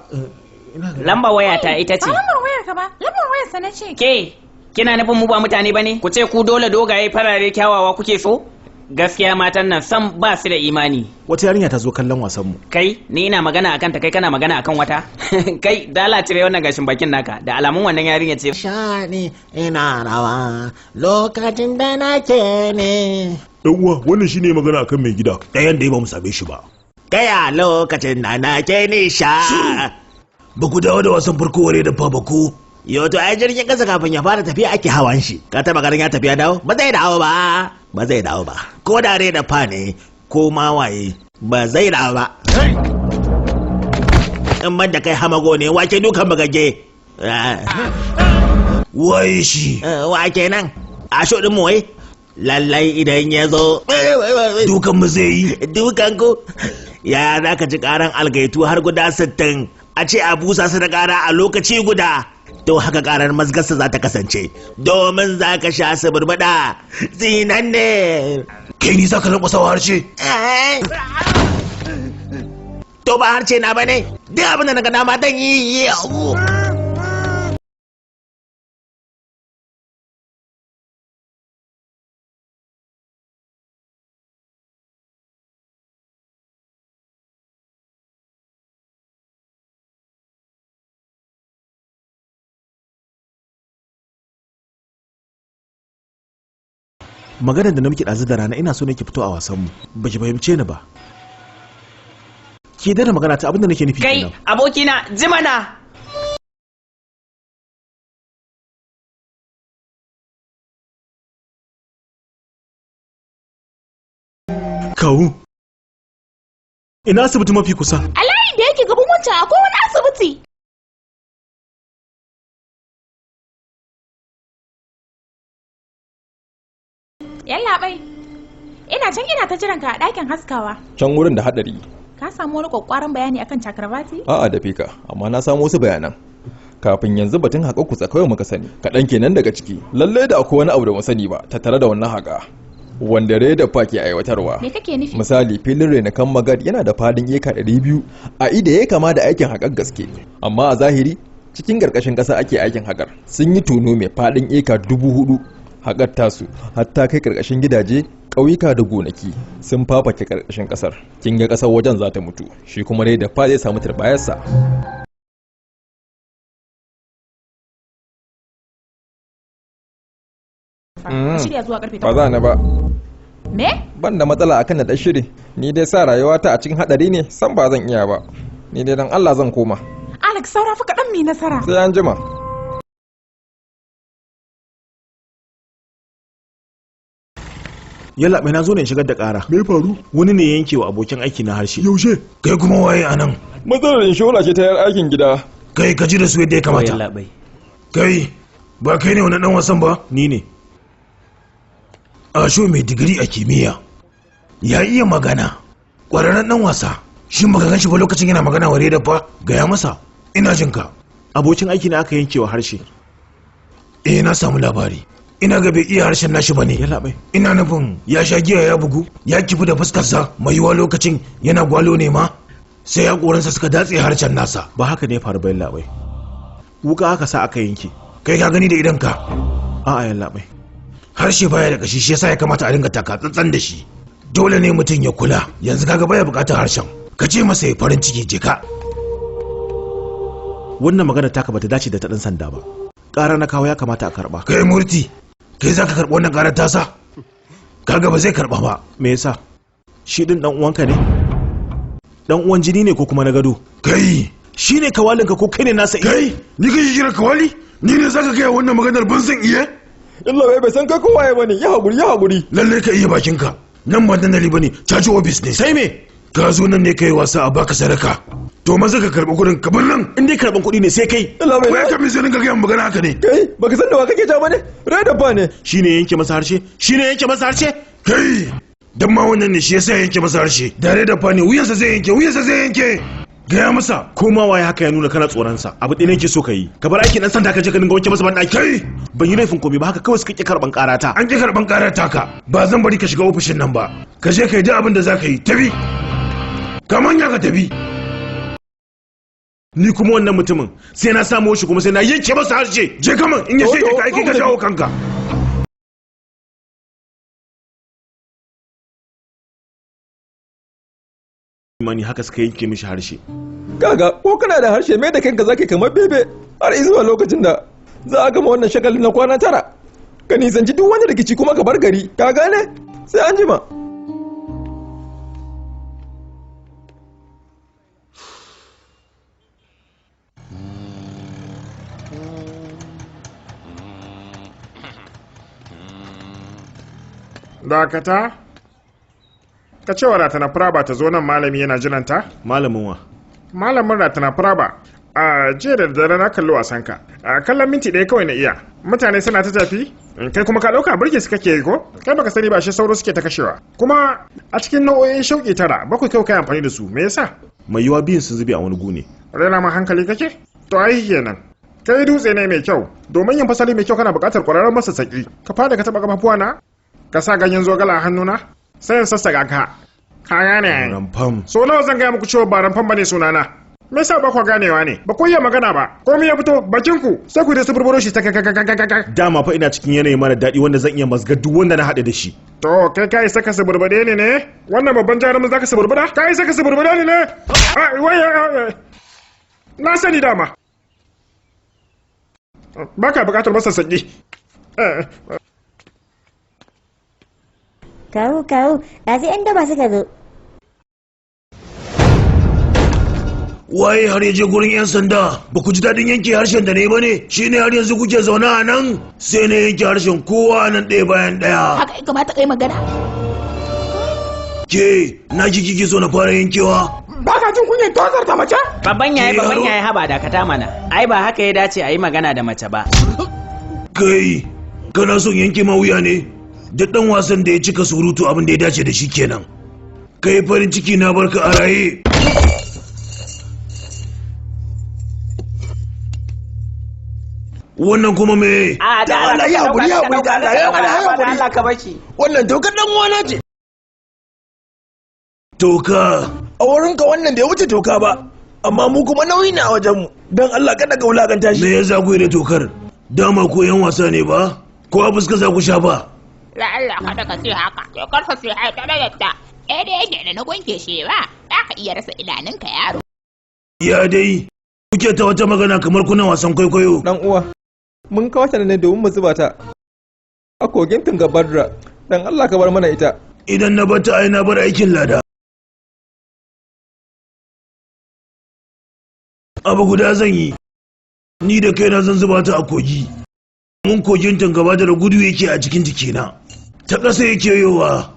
ina Lambar waya ta ita ce. Ba lambar wayar ka ba, lambar wayar sa nace. Ke kina nufin mu ba mutane bane? Ku ce ku dole dogaye farare kyawawa kuke so? Gaskiya matan nan sam ba su da imani. Wata yarinya ta zo kallon wasan mu. Kai ni ina magana akan ta kai kana magana akan wata? Kai dala cire wannan gashin bakin naka da alamun wannan yarinya ce. Shani ina rawa lokacin da nake ne. Dan uwa wannan shine magana akan mai gida. Ɗayan da ba mu same shi ba. Kaya lokacin da nake nisha. Ba ku dawo da wasan farko ware da fa ba ku. Yo to ai jirgin kasa kafin ya fara tafiya ake hawan shi. Ka taba ganin ya tafiya dawo? Ba zai dawo ba. Ba zai dawo ba. Ko da da fa ne ko ma waye ba zai dawo ba. In ban da kai hamago ne wake dukan bagage. Waye shi? Wake nan? A sho din mu wai? Lallai idan ya zo dukan mu zai yi. Dukan ku? Ya za ka ji karan algaitu har guda 60 a ce a busa su da kara a lokaci guda. To haka karar mazgarsa za ta kasance domin za ka sha su burbuɗa zinan ne. Kai ni za ka lankwasa wa harshe? To ba harshe na bane duk abin da na ga dama dan yi. Maganar da na miki ɗazu da rana ina so ne ki fito a wasan mu. Ba ki fahimce ni ba. Ki da magana ta abin da nake nufi Kai kenan. abokina jimana. Kawu. Ina asibiti mafi kusa? A layin da yake gaban wancan akwai wani asibiti. Yalla bai. Ina can ina ta jiran ka a ɗakin haskawa. Can wurin da hadari. Ka samu wani kwakwaran bayani akan Chakravarti? A'a da fika, amma na samu wasu bayanan. Kafin yanzu batun haƙa kutsa kawai muka sani, kaɗan kenan daga ciki. Lallai da akwai wani abu da mu sani ba tattare da wannan haƙa. Wanda Reda Park ke aiwatarwa. Me kake nufi? Misali, filin renakan Magad yana da fadin eka 200 a ida ya kama da aikin haƙar gaske, amma a zahiri cikin ƙarƙashin ƙasa ake aikin haƙar. Sun yi tono mai fadin eka 4,000. Haƙar tasu hatta kai ƙarƙashin gidaje, ƙauyuka da gonaki. Sun fafake ƙarƙashin ƙasar. Kin ga ƙasar wajen za ta mutu, shi kuma Reda Park zai samu turbayarsa. Ka shirya zuwa karfe Ba za ni ba. Me? Ban da matsala akan da shiri. Ni dai sa rayuwata a cikin hadari ne, san ba zan iya ba. Ni dai dan Allah zan koma. Alex, saura fa kaɗan mai nasara. Sai an jima. Yalla mai, na zo ne in shigar da ƙara. Me faru? Wani ne ya yanke wa abokin aiki na harshe. Yaushe? Kai kuma waye anan? Matsalar inshora ce ta yar aikin gida. Kai, ka ji da su yadda ya kamata. Kai, ba kai ne wani dan wasan ba? Ni ne. Asho mai digiri a kimiyya. Ya iya magana. Ƙwararren dan wasa. Shin baka gan shi ba lokacin yana magana ware da fa? Gaya masa. Ina jin ka. Abokin aiki na aka yanke wa harshe. Eh, na samu labari. Ina ga bai iya harshen nashi ba ne. Yalla bai. Ina nufin ya sha giya ya bugu, ya kifi da fuskarsa, mai yiwuwa lokacin yana gwalo ne ma. Sai haƙoransa suka datse harshen nasa. Ba haka ne ya faru ba, yalla bai. Wuka aka sa aka yanke. Kai ka gani da idonka? A'a, yalla bai. Harshe baya da kashi, shi yasa ya kamata a dinga taka tsantsan da shi. Dole ne mutum ya kula. Yanzu kaga baya bukatar harshen. Ka ce masa ya farin ciki, je ka. Wannan magana taka bata dace da ta dan sanda ba. Ƙara na kawo, ya kamata a karba. Kai murti, kai za ka karɓi wannan ƙarar tasa? Kaga ba zai karɓa ba. Me yasa? Shi din dan uwanka ne? Dan uwan jini ne ko kuma na gado? Kai! Shi ne kawalinka ko kai ne nasa? Kai, ni kake kira kawali? Ni ne zaka gaya wannan maganar ban san iya? Illa bai san kai kowaye bane, ya haƙuri, ya haƙuri. Lalle ka iya bakinka. Nan ba dandali bane, caji ofis ne. Sai me? Ka zo nan ne kai wasa a baka sadaka. To maza ka karɓi kuɗin ka bar nan. In dai karɓan kuɗi ne sai kai. Illa bai. Wai ka mi sai ka gaya magana haka ne? Kai baka san da wa kake ja bane? Reda fa ne. Shi ne yanke masa harshe? Shi ne yanke masa harshe? Kai! Dan ma wannan ne shi yasa yanke masa harshe. Dare da fa ne wuyansa zai yanke, wuyansa zai yanke. Gaya masa. Ko ma waye haka ya nuna kana tsoron sa. Abu ɗaya nake so ka yi. Ka bar aikin dan sanda ka je ka dinga wanke masa banɗaki. Kai! Ban yi laifin komai ba, haka kawai suka ƙi karɓan ƙarata. An ƙi karɓan ƙarar taka. Ba zan bari ka shiga ofishin nan ba. Ka je ka yi duk abin da za ka yi. Tafi. Ka manya ka tafi. Ni kuma wannan mutumin sai na samo shi kuma sai na yanke masa harshe. Je kaman in ya shege ka aiki ka jawo kanka. Imani haka suka yanke mishi harshe. Kaga ko kana da harshe mai da kanka zaka kamar bebe har zuwa lokacin da za a gama wannan shagalin na kwana 9. Ka nisanci duk wani rikici kuma ka bar gari, ka gane? Sai an jima. Dakata. Ka ce wa Ratana Praba ta zo nan, malami yana jiranta? Malamin wa? Malamin Ratana Praba. A jiya da dare na kalli wasan ka. A kallon minti ɗaya kawai na iya. Mutane suna ta tafi, kai kuma ka ɗauka burge su kake yi ko? Kai baka sani ba shi sauro suke ta kashewa. Kuma a cikin nau'o'in shauƙi 9, 7 kawai kai amfani da su. Me yasa? Mai yiwa biyun sun zube a wani gune. Raina ma hankali kake? To ai kenan. Kai dutse ne mai kyau. Domin yin fasali mai kyau kana buƙatar ƙwararren masassaƙi. Ka fada ka taɓa ƙafafuwa na? Ka sa ganyen zogala a hannuna? Sai in sassaƙa ka. Ka gane ai. Ramfam. So nawa zan gaya muku cewa ba ramfam bane sunana. Me yasa ba ku ganewa ne? Ba ku iya magana ba. Komai ya fito bakin ku sai ku da su burburo shi ta kakakakakaka. Dama fa ina cikin yanayi mara daɗi wanda zan iya mazgar duk wanda na haɗu da shi. To kai ka isa ka suburbure ni ne? Wannan babban jarumin zaka suburbura? Ka isa ka suburbure ni ne? Ai, wai, ai, ai. Na sani dama. Baka buƙatar masassaƙi. Kawu, kawu, ɗazu 'yan daba suka zo. Waye har ya je gurin 'yan sanda? Ba ku ji daɗin yanke harshen da ne ba ne? Shi ne har yanzu kuke zaune a nan? Sai na yanke harshen kowa nan ɗaya bayan ɗaya. Haka ya kamata kai magana? Ke, na ki kike so na fara yankewa? Ba ka jin kunyar tozar ta mace? Babban yayi, babban yayi, haba dakata mana. Ai ba haka ya dace a yi magana da mace ba. Kai, kana son yanke ma wuya ne? Duk ɗan wasan da ya cika surutu abin da ya dace da shi kenan. Kai farin ciki na barka a raye. Wannan kuma me? A da Allah ya hakuri ya hakuri da Allah ya hakuri. Allah ka bashi. Wannan tokar dan uwana ce. Toka. A wurinka wannan bai wuce toka ba. Amma mu kuma nauyi ne a wajenmu. Don Allah kada ka wulakanta shi. Me yasa ku yi da tokar? Dama ko yan wasa ne ba? Ko a fuska za ku sha ba? La Allah kada ka ce haka. Tokar fa sai ai ta da Ɗaya da yake da na gonke shi ba. Za ka iya rasa idanunka yaro. Ya dai, kuke ta wata magana kamar kuna wasan kwaikwayo. Dan uwa, mun kawo ta ne domin mu zuba ta a kogin Tungabadra. Dan Allah ka bar mana ita. Idan na bata ai na bar aikin lada. Abu guda zan yi. Ni da kaina zan zuba ta a kogi. Mun kogin Tungabadra gudu yake a cikin jikina. Ta ƙasa yake yowa.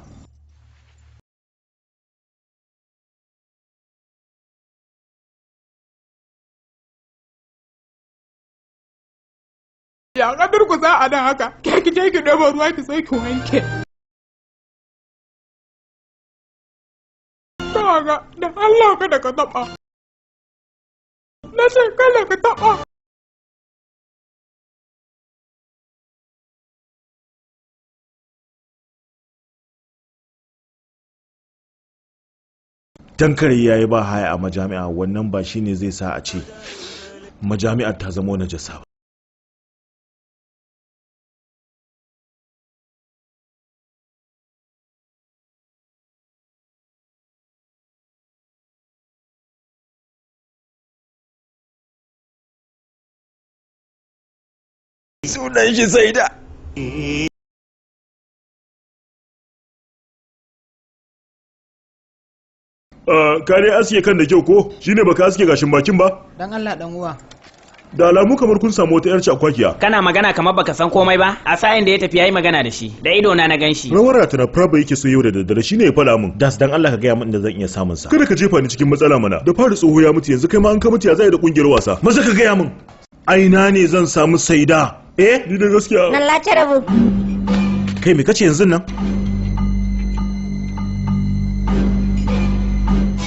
Ya ka durkusa a nan haka, ke ki je ki ɗebo ruwa ki sai ki wanke. Kaga, da Allah kada ka taɓa. Na ce kada ka taɓa. Tankare yayi ba haya a majami'a, wannan ba shine zai sa a ce majami'ar ta zama najasa ba. Sunan shi Saida. Ka dai aske kan da kyau ko shine baka aske gashin bakin ba? Dan Allah dan uwa. Da alamu kamar kun samu wata yar cakwakiya. Kana magana kamar baka san komai ba? A sa'in da ya tafi yayi magana da shi. Da ido na na gan shi. Rawar tana Prabha yake so yau da daddare shine ya faɗa min. Das dan Allah ka gaya min inda zan iya samun sa. Kada ka jefa ni cikin matsala mana. Da fara tsoho ya mutu yanzu kai ma an ka mutu ya zai da kungiyar wasa. Maza ka gaya min. Aina ne zan samu Saida? Eh, ni da gaskiya. Nan lace rabu. Kai me kace yanzu nan?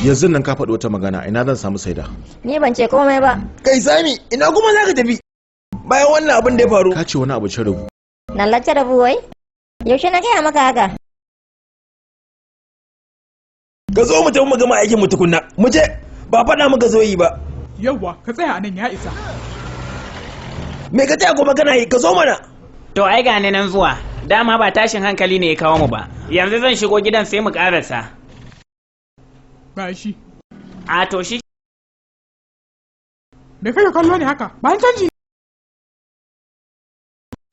Yanzu nan ka faɗi wata magana, ina zan samu Saida? Ni ban ce komai ba. Kai Sami, ina kuma za ka tafi? Bayan wannan abin da ya faru. Ka ce wani abu ce rabu. Nan lace rabu wai? Yaushe na gaya maka haka? Ka zo mu tafi mu gama aikin mu tukunna. Mu je, ba faɗa muka zo yi ba. Yawwa, ka tsaya a nan ya isa. Me ka tsaya kuma kana yi? Ka zo mana. To ai ga ni nan zuwa. Dama ba tashin hankali ne ya kawo mu ba. Yanzu zan shigo gidan sai mu karasa. Ba shi. A to shi. Me kake kallo ne haka? Ba canji.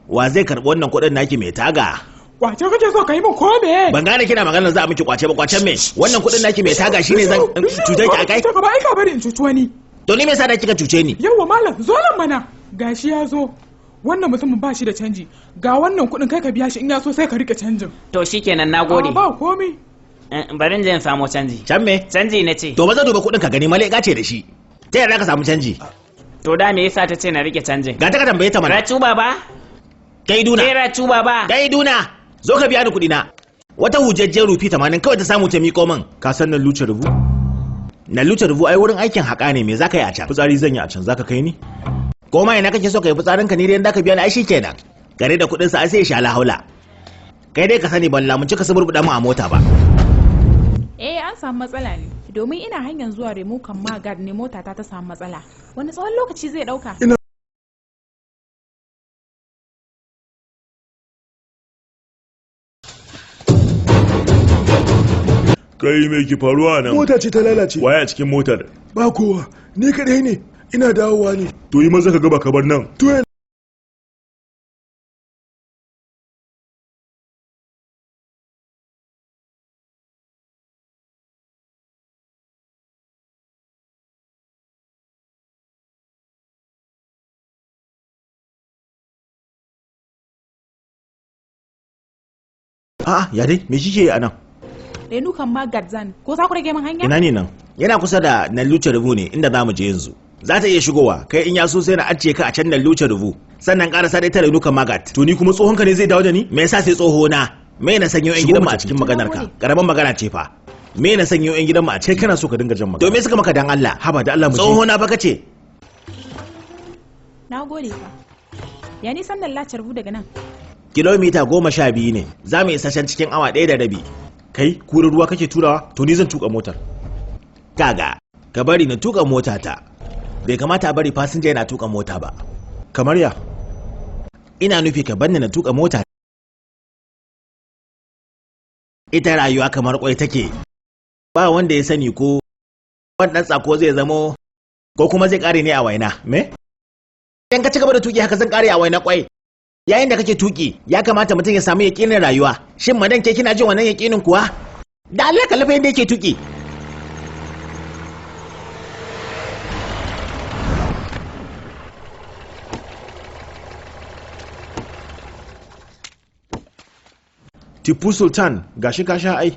Wa zai karɓi wannan kuɗin naki mai taga? Kwace kake so ka yi min ko me? Ban gane kina magana za a miki kwace ba, kwacen me? Wannan kuɗin naki mai taga shine zan cutar ki akai? Ka ba ai ka bari in cuci wani. To ni me yasa da kika cuce ni? Yawwa malam, zo nan mana. Gashi ya zo. Wannan mutumin ba shi da canji. Ga wannan kuɗin kai ka biya shi, in ya so sai ka rike canjin. To shikenan, nagode. Ba komai. Bari in je in samo canji. Can me? Canji na ce. To ba za duba kuɗin ka gani malai ce da shi. Ta yaya ka samu canji? To da me yasa ta ce na rike canjin? Ga ta ka tambaye ta mana. Racu baba. Kai duna. Kai racu baba. Kai duna. Zo ka biya ni kuɗi na. Wata hujajjen rufi 80 kawai ta samu ta miƙo min. Ka san nan luce rubu? Na luce rubu ai wurin aikin haƙa ne, me za ka yi a can? Fitsari zan yi a can, za ka kai ni? Ko ma ina kake so ka yi fitsarinka, ni dai ka biya ni ai shikenan. Gare da kuɗin sa ai sai ya sha haula. Kai dai ka sani ban lamunci ka suburbuɗa mu a mota ba. Eh, an samu matsala ne. Domin ina hanyar zuwa Remukan Magad ne motata ta samu matsala. Wani tsawon lokaci zai ɗauka? Ina Kai me ke faruwa nan? Mota ce ta lalace. Waye a cikin motar? Ba kowa, ni kadai ne. Ina dawowa ne. To yi maza ka gaba ka bar nan. To A'a, ya dai, me kike yi a nan? Renukan Magad zan. Ko za ku rage min hanya? Ina ne nan? Yana kusa da Naluce Rubu ne inda za mu je yanzu. Za ta iya shigowa, kai in ya so sai na ajiye ka a can Naluce Rubu. Sannan karasa dai ta Renukan Magad. To ni kuma tsohonka ne zai dawo da ni? Me yasa sai tsoho na? Me na sanyo yan gidanmu a cikin maganar ka? Karamin magana ce fa. Me na sanyo yan gidanmu a Kai ciki? kana so ka dinga jan magana. To me suka maka dan Allah? Haba da Allah mu je. Tsoho na fa kace. Na gode fa. Ya nisan nan lacar bu daga nan? Kilomita 12 ne. Za mu isa can cikin awa 1.5. Kai, kurin ruwa kake turawa? To ni zan tuka motar. Kaga, ka bari na tuka motata. Bai kamata a bari fasinja yana tuka mota ba. Kamar ya? Ina nufi ka banni na tuka mota. Ita rayuwa kamar kwai take. Ba wanda ya sani ko wannan tsako zai zamo ko kuma zai kare ne a waina. Me? Idan ka ci gaba da tuki haka zan kare a waina kwai. Yayin da kake tuki, ya kamata mutum ya samu yaƙinin rayuwa. Shin madan ke kina jin wannan yaƙinin kuwa? Da Allah ka lafa yadda yake tuki. Tipu Sultan, gashi ka sha ai.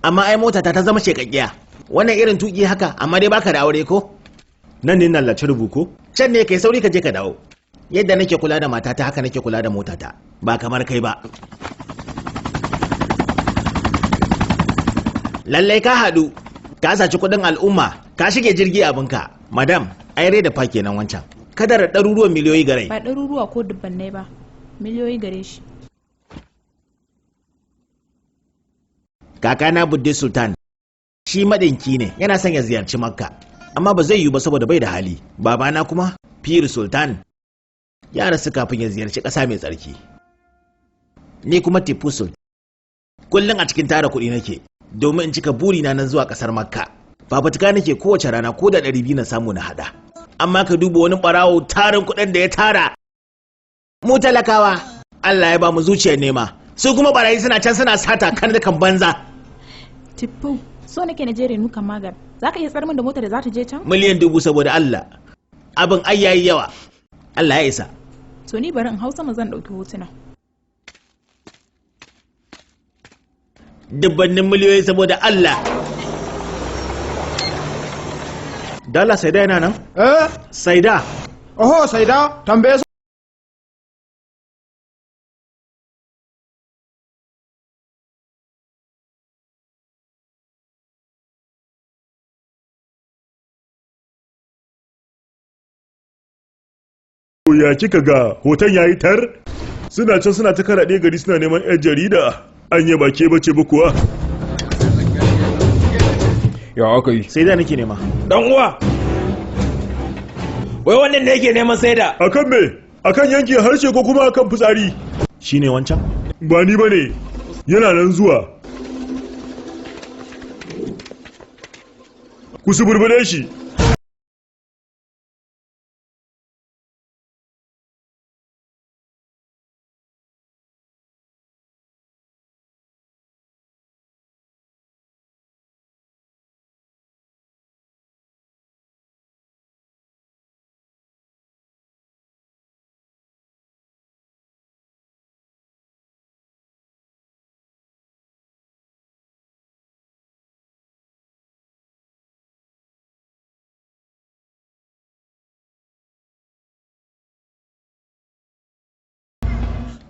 Amma ai mota ta zama shekakkiya. Wannan irin tuki haka, amma dai baka da aure ko? Nan ne nan lace rubu ko? Can ne kai sauri ka je ka dawo. Yadda nake kula da matata haka nake kula da motata, ba kamar kai ba. Lallai ka haɗu, ka saci kuɗin al'umma, ka shige jirgi abinka. Madam, ai da fa kenan wancan. Kadar ɗaruruwan miliyoyi gare. Ba ɗaruruwa ko dubbannai ba, miliyoyi gare shi. Kakana Budde Sultan shi maɗinki ne, yana son ya ziyarci Makka, amma ba zai yiwu ba saboda bai da hali. Babana kuma Pir Sultan ya rasu kafin ya ziyarci ƙasa mai tsarki. Ni kuma Tipu Sultan kullum a cikin tara kuɗi nake domin in cika burina na zuwa ƙasar Makka. Fafutuka nake kowace rana ko da 200 na samu na haɗa. Amma ka duba wani ɓarawo tarin kuɗin da ya tara. Mu talakawa Allah ya ba mu zuciyar nema, su kuma barayi suna can suna sata kan dukan banza. Tippu, so nake na je Renuka Magar. Za ka iya tsar min da motar da za ta je can? Miliyan 1000 saboda Allah. Abin ai yayi yawa. Allah ya isa. To ni bari in hau sama zan ɗauki hotuna. Dubbannin miliyoyi saboda Allah. Dala Saida yana nan? Eh? Saida. Oho, Saida, tambaye. Ya kika ga hoton yayi tar? Suna can suna ta karaɗe gari suna neman 'yan jarida. Anya ba ke bace ba kuwa? Ya aka yi? Saida nake nema. Dan uwa. Wai wannan ne yake neman Saida? Akan me? Akan yanke harshe ko kuma akan fitsari? Shine wancan? Ba ni bane. Yana nan zuwa. Ku suburbure shi.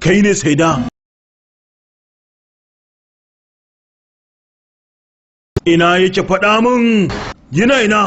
Kai ne Saida? Ina yake faɗa min? Yana ina?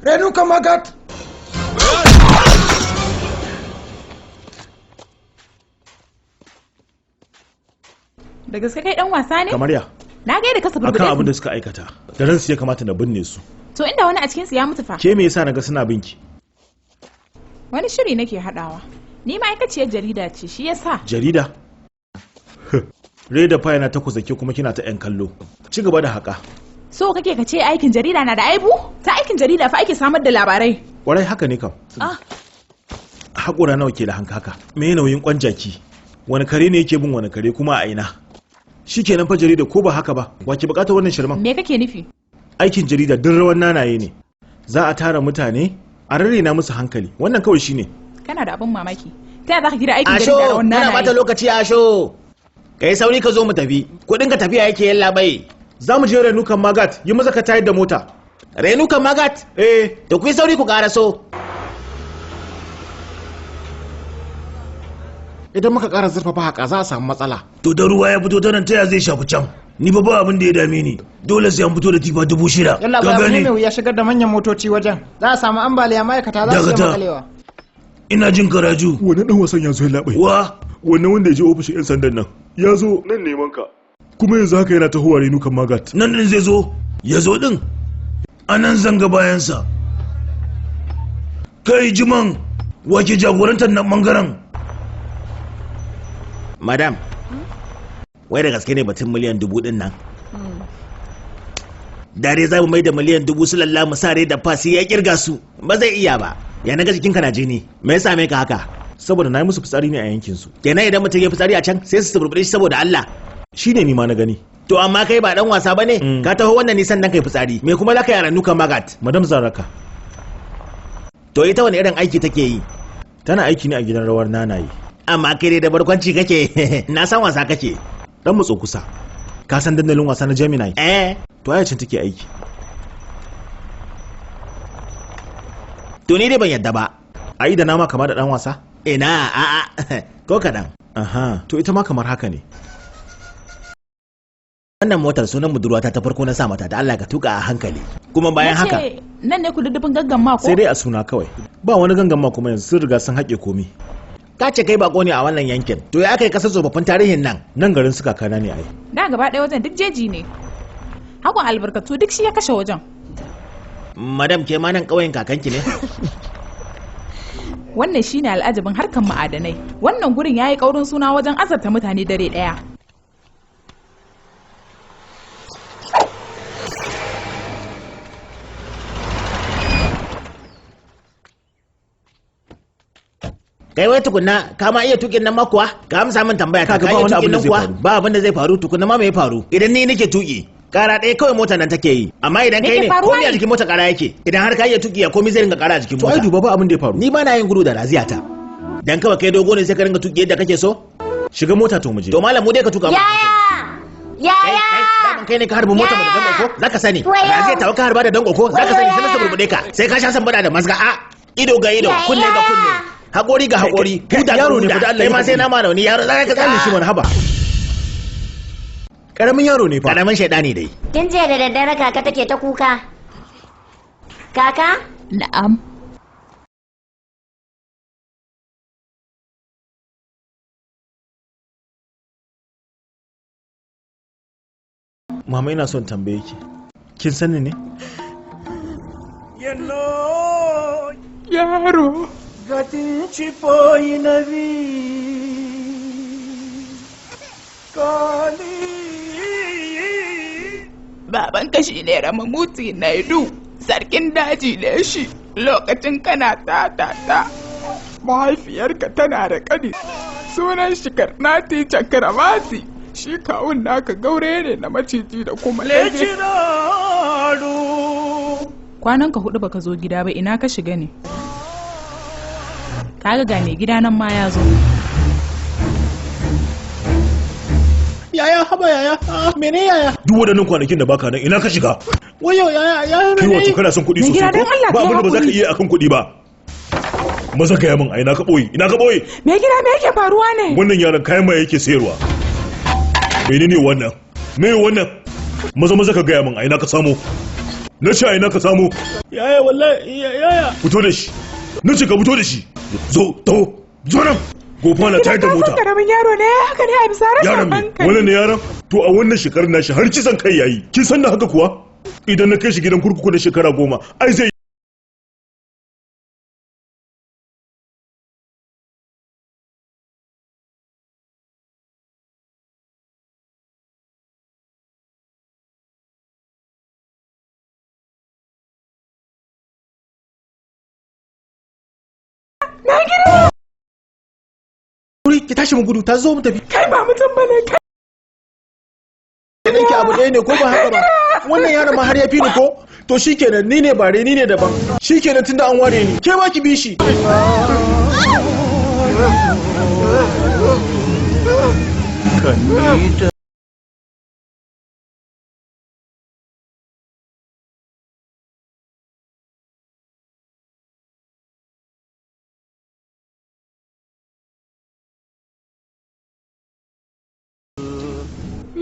Renuka Magat! Da gaske kai dan wasa ne? Kamar ya? Na ga yadda ka Akan suburbuɗe abin da su. suka aikata. Da ransu ya kamata na binne su. To inda wani a cikin su ya mutu fa. Ke me yasa naga suna binki? Wani shiri nake haɗawa. Ni ma'aikaciyar jarida ce, shi yasa. Jarida? Reda fa yana ta kuzake kuma kina ta 'yan kallo. Ci gaba da haƙa. So kake ka ce aikin jarida na da aibu? Ta aikin jarida fa ake samar da labarai. Kwarai haka ne kam. Haƙura nawa ke da hankaka? Me nauyin kwan jaki? Wani kare ne yake bin wani kare kuma a ina? Shikenan fa jarida ko ba haka ba? Wa ke bukatar wannan shirman? Me kake nufi? Aikin jarida duk rawan nanaye ne. Za a tara mutane a rarrena musu hankali. Wannan kawai shine. Kana da abin mamaki. Ta yaya zaka kira aikin jarida rawan nanaye? Asho, kana bata lokaci Asho. Kai sauri ka zo mu tafi. Kuɗin ka tafiya yake yalla bai. Za mu je Renukan Magat, yi maza ka tayar da mota. Renukan Magat? Eh. Da ku yi sauri ku karaso. Idan muka ƙara zurfafa haka za a samu matsala. To da ruwa ya fito ta nan taya zai shafi can. Ni ba ba abin da ya dame ni. Dole sai an fito da tifa 6,000. Yalla Ka ba abu ne gane? mai wuya shigar da manyan motoci wajen. Za a samu ambaliya ma'aikata za su iya Dakata. makalewa. Ina jin karaju. Wannan dan wasan ya zo ya labai. Wa? Wannan wanda ya je ofishin 'yan sandan nan. Ya zo nan neman ka. Kuma yanzu haka yana tahowa Renukan Magat. Nan din zai zo? Ya zo din? A nan zanga bayansa. Kai Jiman, wa ke jagorantar nan bangaren? Madam, wai da gaske ne batun 1,000,000 din nan? Dare za mu mai da 1,000,000 su lalla mu sare da fasi ya kirga su. Ba zai iya ba. Ya naga jikinka na jini. Me ya same ka haka? Saboda na yi musu fitsari ne a yankin su. Kenan idan mutum ya fitsari a can sai su suburbure shi saboda Allah. Shine ni ma na gani. To amma kai ba dan wasa bane? Ka taho wannan nisan dan kai fitsari. Me kuma zaka yi a Renukan Magat? Madam Zaraka. To ita wani irin aiki take yi? Tana aiki ne a gidan rawar nanaye. Amma kai dai da barkwanci kake. Na san wasa kake. Dan matso kusa. Ka san dandalin wasa na Gemini? Eh. To ayacin take aiki. To ni dai ban yadda ba. Ai da nama kama da dan wasa? Ina a'a ko kadan. Aha, to ita ma kamar haka ne. Wannan motar sunan budurwata ta farko na sa mata da Allah ka tuka a hankali. Kuma bayan Na haka ce, nan ne ku duddufin gaggan mako? Sai dai a suna kawai. Ba wani gangan ma kuma yanzu sun riga sun haƙe komi. Ka ce kai bako ne a wannan yankin. To ya aka yi kasar tsofaffin tarihin nan? Nan garin su kakana ne ai. Da gaba ɗaya wajen duk jeji ne. Hakon albarkatu duk shi ya kashe wajen. Madam ke ma nan ƙauyen kakanki ne? Wannan shine al'ajabin harkan ma'adanai. Wannan gurin yayi kaurin suna wajen azabta mutane dare ɗaya. Kai wai tukunna ka ma iya tukin nan ma kuwa? Ka amsa min tambaya ta Kaga ka ba iya wani tukin abin da nan zai kuwa? faru. Ba abin da zai faru tukunna ma me ya faru? Idan ni nake tuki kara ɗaya kawai motar nan take yi amma idan Me kai ke ne faruwa komai a ne? jikin mota kara yake idan har ka iya tuki ya komai zai ringa kara a jikin To mota ai duba ba abin da ya faru. Ni ba na yin gudu da raziyata dan kawai kai dogo ne sai ka ringa tuki yadda kake so. Shiga mota to mu je. To malam mu dai ka tuka mu. Yaya! Daman kai ne ka harbi mota mu da danko ko zaka sani. Wayo. Raziya tawa ka harba da danko ko zaka sani sai na suburbude ka sai ka sha sambada da mazga a ido ga ido kunne ga kunne hakori ga hakori huda ga yaro ne huda fa da Allah kai ya ma sai haƙuri. na ma rauni yaro zaka ka Kyale shi mana haba. Karamin yaro ne fa. Karamin shaidani dai. Tun jiya da daddare kaka take ta kuka. Kaka? Na'am. Mama ina son tambaye ki. Kin sani ne? Yaro. గతించిపోయినవి కానీ Babanka shi ne Ramamuti Naidu, sarkin daji ne shi lokacin kana ta ta ta. Mahaifiyarka tana da ƙani, sunan shi Karnati Chakravati. Shi kawun naka gaure ne na maciji da kuma ɗage. లేచినాడు Kwananka 4 baka zo gida ba ina ka shiga ne? Kaga ga mai gida nan ma ya zo. Yaya haba yaya mene yaya? Duk waɗannan kwanakin da baka nan ina ka shiga? Wayo yaya yaya Kai wato kana son kuɗi Mai sosai gida, ko? don Allah Ba ka yi abin da ba za ka haƙuri. iya akan kuɗi ba. Maza ka min a ina ka ɓoye ina ka ɓoye. Mai gida me yake faruwa ne? Wannan yaron kayan maye yake sayarwa. Menene wannan? Me wannan? Maza maza ka gaya min a ina ka samo. Na ce a ina ka samo. Yaya wallahi yaya. Fito da shi. Na ce ka fito da shi. Zo taho zo nan. Gofana ta da mota. Karamin yaro ne haka ne a bisa rashin Yaron me? hankali. Wannan ne yaron? To a wannan shekarar nashi har kisan kai yayi. Kin san da haka kuwa? Idan na kai shi gidan kurkuku na shekara 10, ai zai Na girma. Wuri ki tashi mu gudu, ta zo mu tafi. Kai ba mutum bane kai. Ɗinki abu ɗaya ne ko ba haka ba? Wannan yaron ma har ya fi ni ko? To shikenan, ni ne bare, ni ne daban. Shikenan, tunda an ware ni. Ke ma ki bi shi.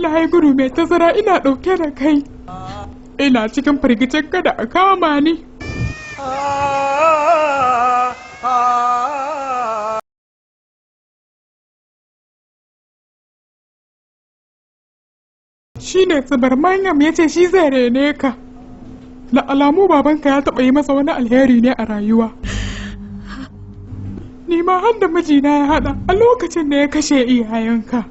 Na yi gudu mai tazara ina ɗauke da kai. Ina cikin firgicin kada a kama ni. Shi ne Manyam ya ce shi zai rene ka. Da alamu babanka ya taɓa yi masa wani alheri ne a rayuwa. Ni ma har da mijina ya haɗa a lokacin da ya kashe iyayenka.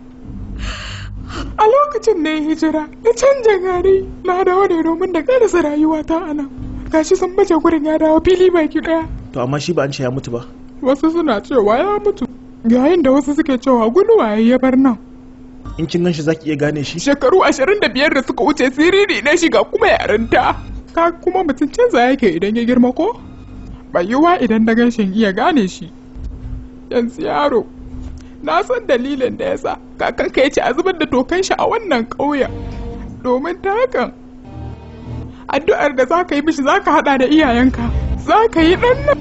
A lokacin da ya hijira, na canja gari, na dawo ne domin da karasa rayuwata a nan. Gashi sun baje gurin ya dawo fili baki ɗaya. To amma shi ba an ce ya mutu ba. Wasu suna cewa ya mutu, yayin da wasu suke cewa guduwa ya bar nan. In kin ganshi zaki iya gane shi? Shekaru 25 da suka wuce siriri na shiga kuma yarinta. Ka kuma mutum canza yake idan ya girma ko? Bai yiwuwa idan na gan shi in iya gane shi. Yanzu yaro, na san dalilin da yasa kakanka ya ce a zubar da tokan shi a wannan ƙauyen. Domin ta hakan, addu'ar da za ka yi mishi za ka haɗa da iyayenka, za ka yi ɗan nan.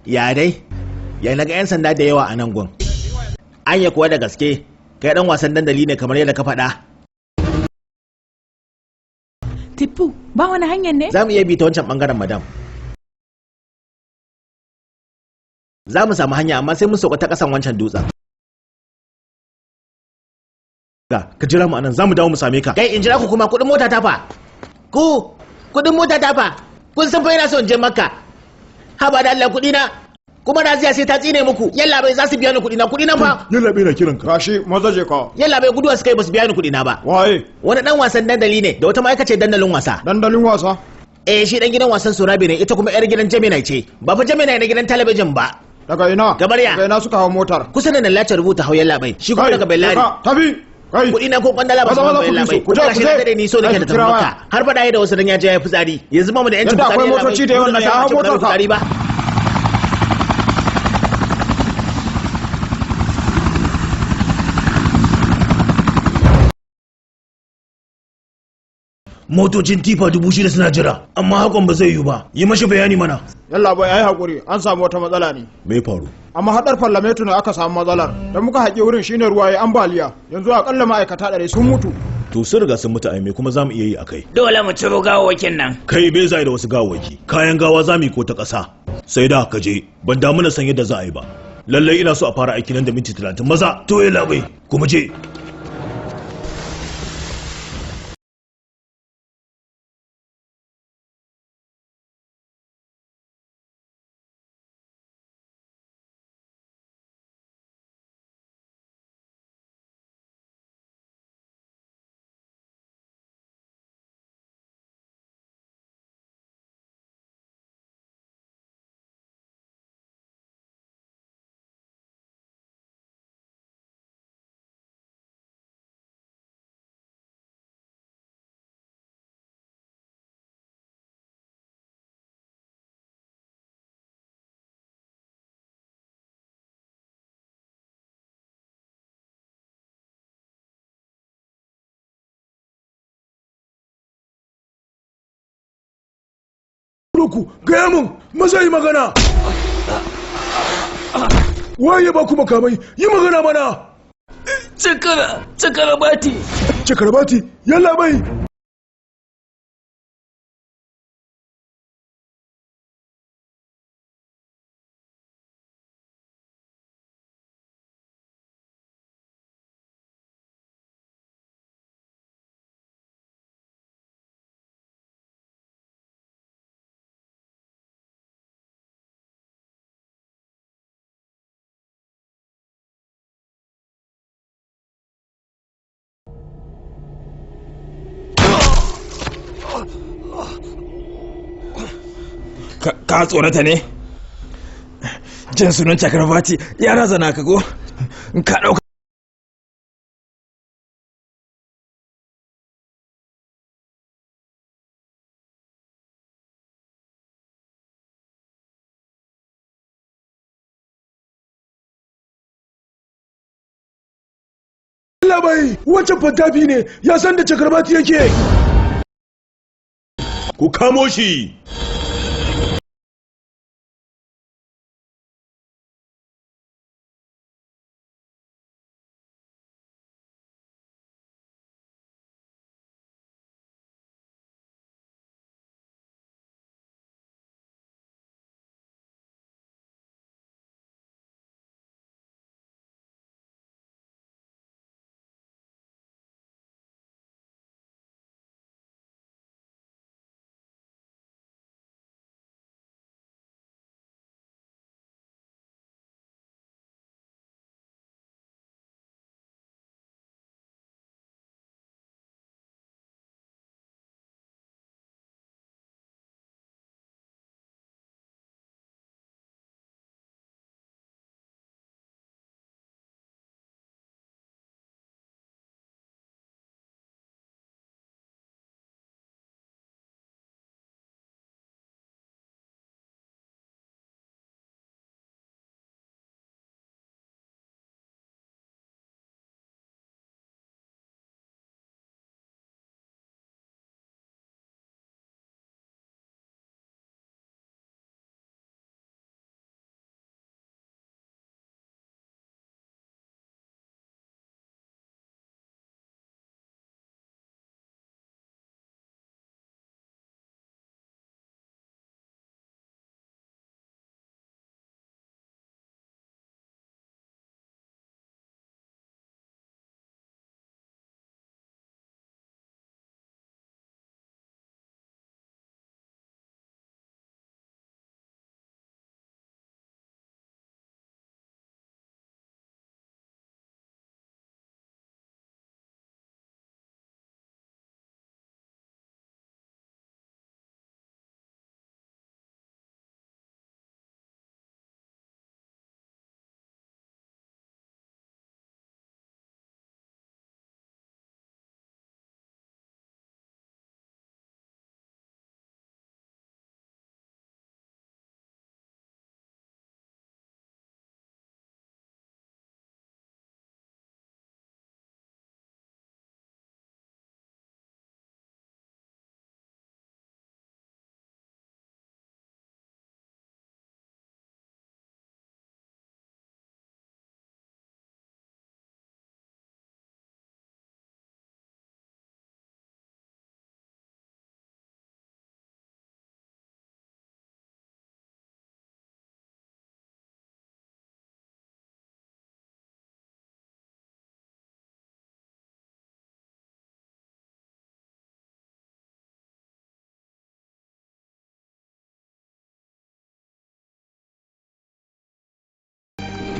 Ya dai? Ya naga 'yan sanda da yawa a nan gun. Anya kuwa da gaske, kai dan wasan dandali ne kamar yadda ka faɗa. Tippu, ba wani hanyar ne? Za mu iya bi ta wancan bangaren, madam. Za mu samu hanya, amma sai mun sauka ta ƙasan wancan dutsen. Ga, ka jira mu anan, za mu dawo mu same ka. Kai, in jira ku kuma kuɗin mota ta fa. Ku, kuɗin mota ta fa. Kun san fa ina so in je Makka. Haba da Allah, kuɗi na. Kuma Raziya sai ta tsine muku. Yalla bai, za su biya ni kuɗi na, kuɗi na fa. Yalla bai na kiran ka. Gashi, maza je ka. Yalla bai, guduwa suka yi, ba su biya ni kuɗi na ba. Waye? Wani dan wasan dandali ne da wata ma'aikaciyar dandalin wasa. Dandalin wasa? Eh, shi dan gidan wasan Surabi ne, ita kuma yar gidan Gemini ce. Ba fa Gemini na gidan talabijin ba. Daga ina? Kamar ya? Daga ina suka hau motar? Kusa da nan lacin rubuta hau yalla bai. Shi kuma daga Bellari. Tafi. Kai. Kuɗi na ko kwandala ba su Maza, ban maza, ku yalla bi su. bai. Ku je, Kuma ku gashi na je. dade ni so nake Kai, da kira tafi waya. Makka. Har faɗa da wasu dan ya je ya yi fitsari. Yanzu ba mu da yancin Yadda fitsari akwai yalla bai. motoci da yawan nan, ya hau Mu da motar ka. fitsari ba. Motocin tifa 6,000 suna jira, amma hakan ba zai yiwu ba. Yi mashi bayani mana. Yalla bai, ai hakuri, an samu wata matsala ne. Me ya faru? Amma haɗar fallametu ne aka samu matsalar. Da muka haƙi wurin shine ruwa ya ambaliya. Yanzu akalla ma'aikata 100 sun mutu. To sun riga sun mutu ai, me kuma za mu iya yi akai? Dole mu ciro gawawwakin nan. Kai, bai zai da wasu gawawwaki. Kayan gawa za mu yi ko ta ƙasa. Sai da ka je, ban damu na san yadda za a yi ba. Lallai ina so a fara aiki nan da minti 30, maza. To ya labai, kuma je. Roku, gaya mun, maza yi magana. Waye ba ku makamai? Yi magana mana. Chakrabarti. Chakrabarti, yalla bai. Ka tsorata ne? Jin sunan Chakrabarti ya razana ka ko? Ka ɗauka Yalla bai, wancan fantafi ne, ya san da Chakrabarti yake. Ku kamo shi.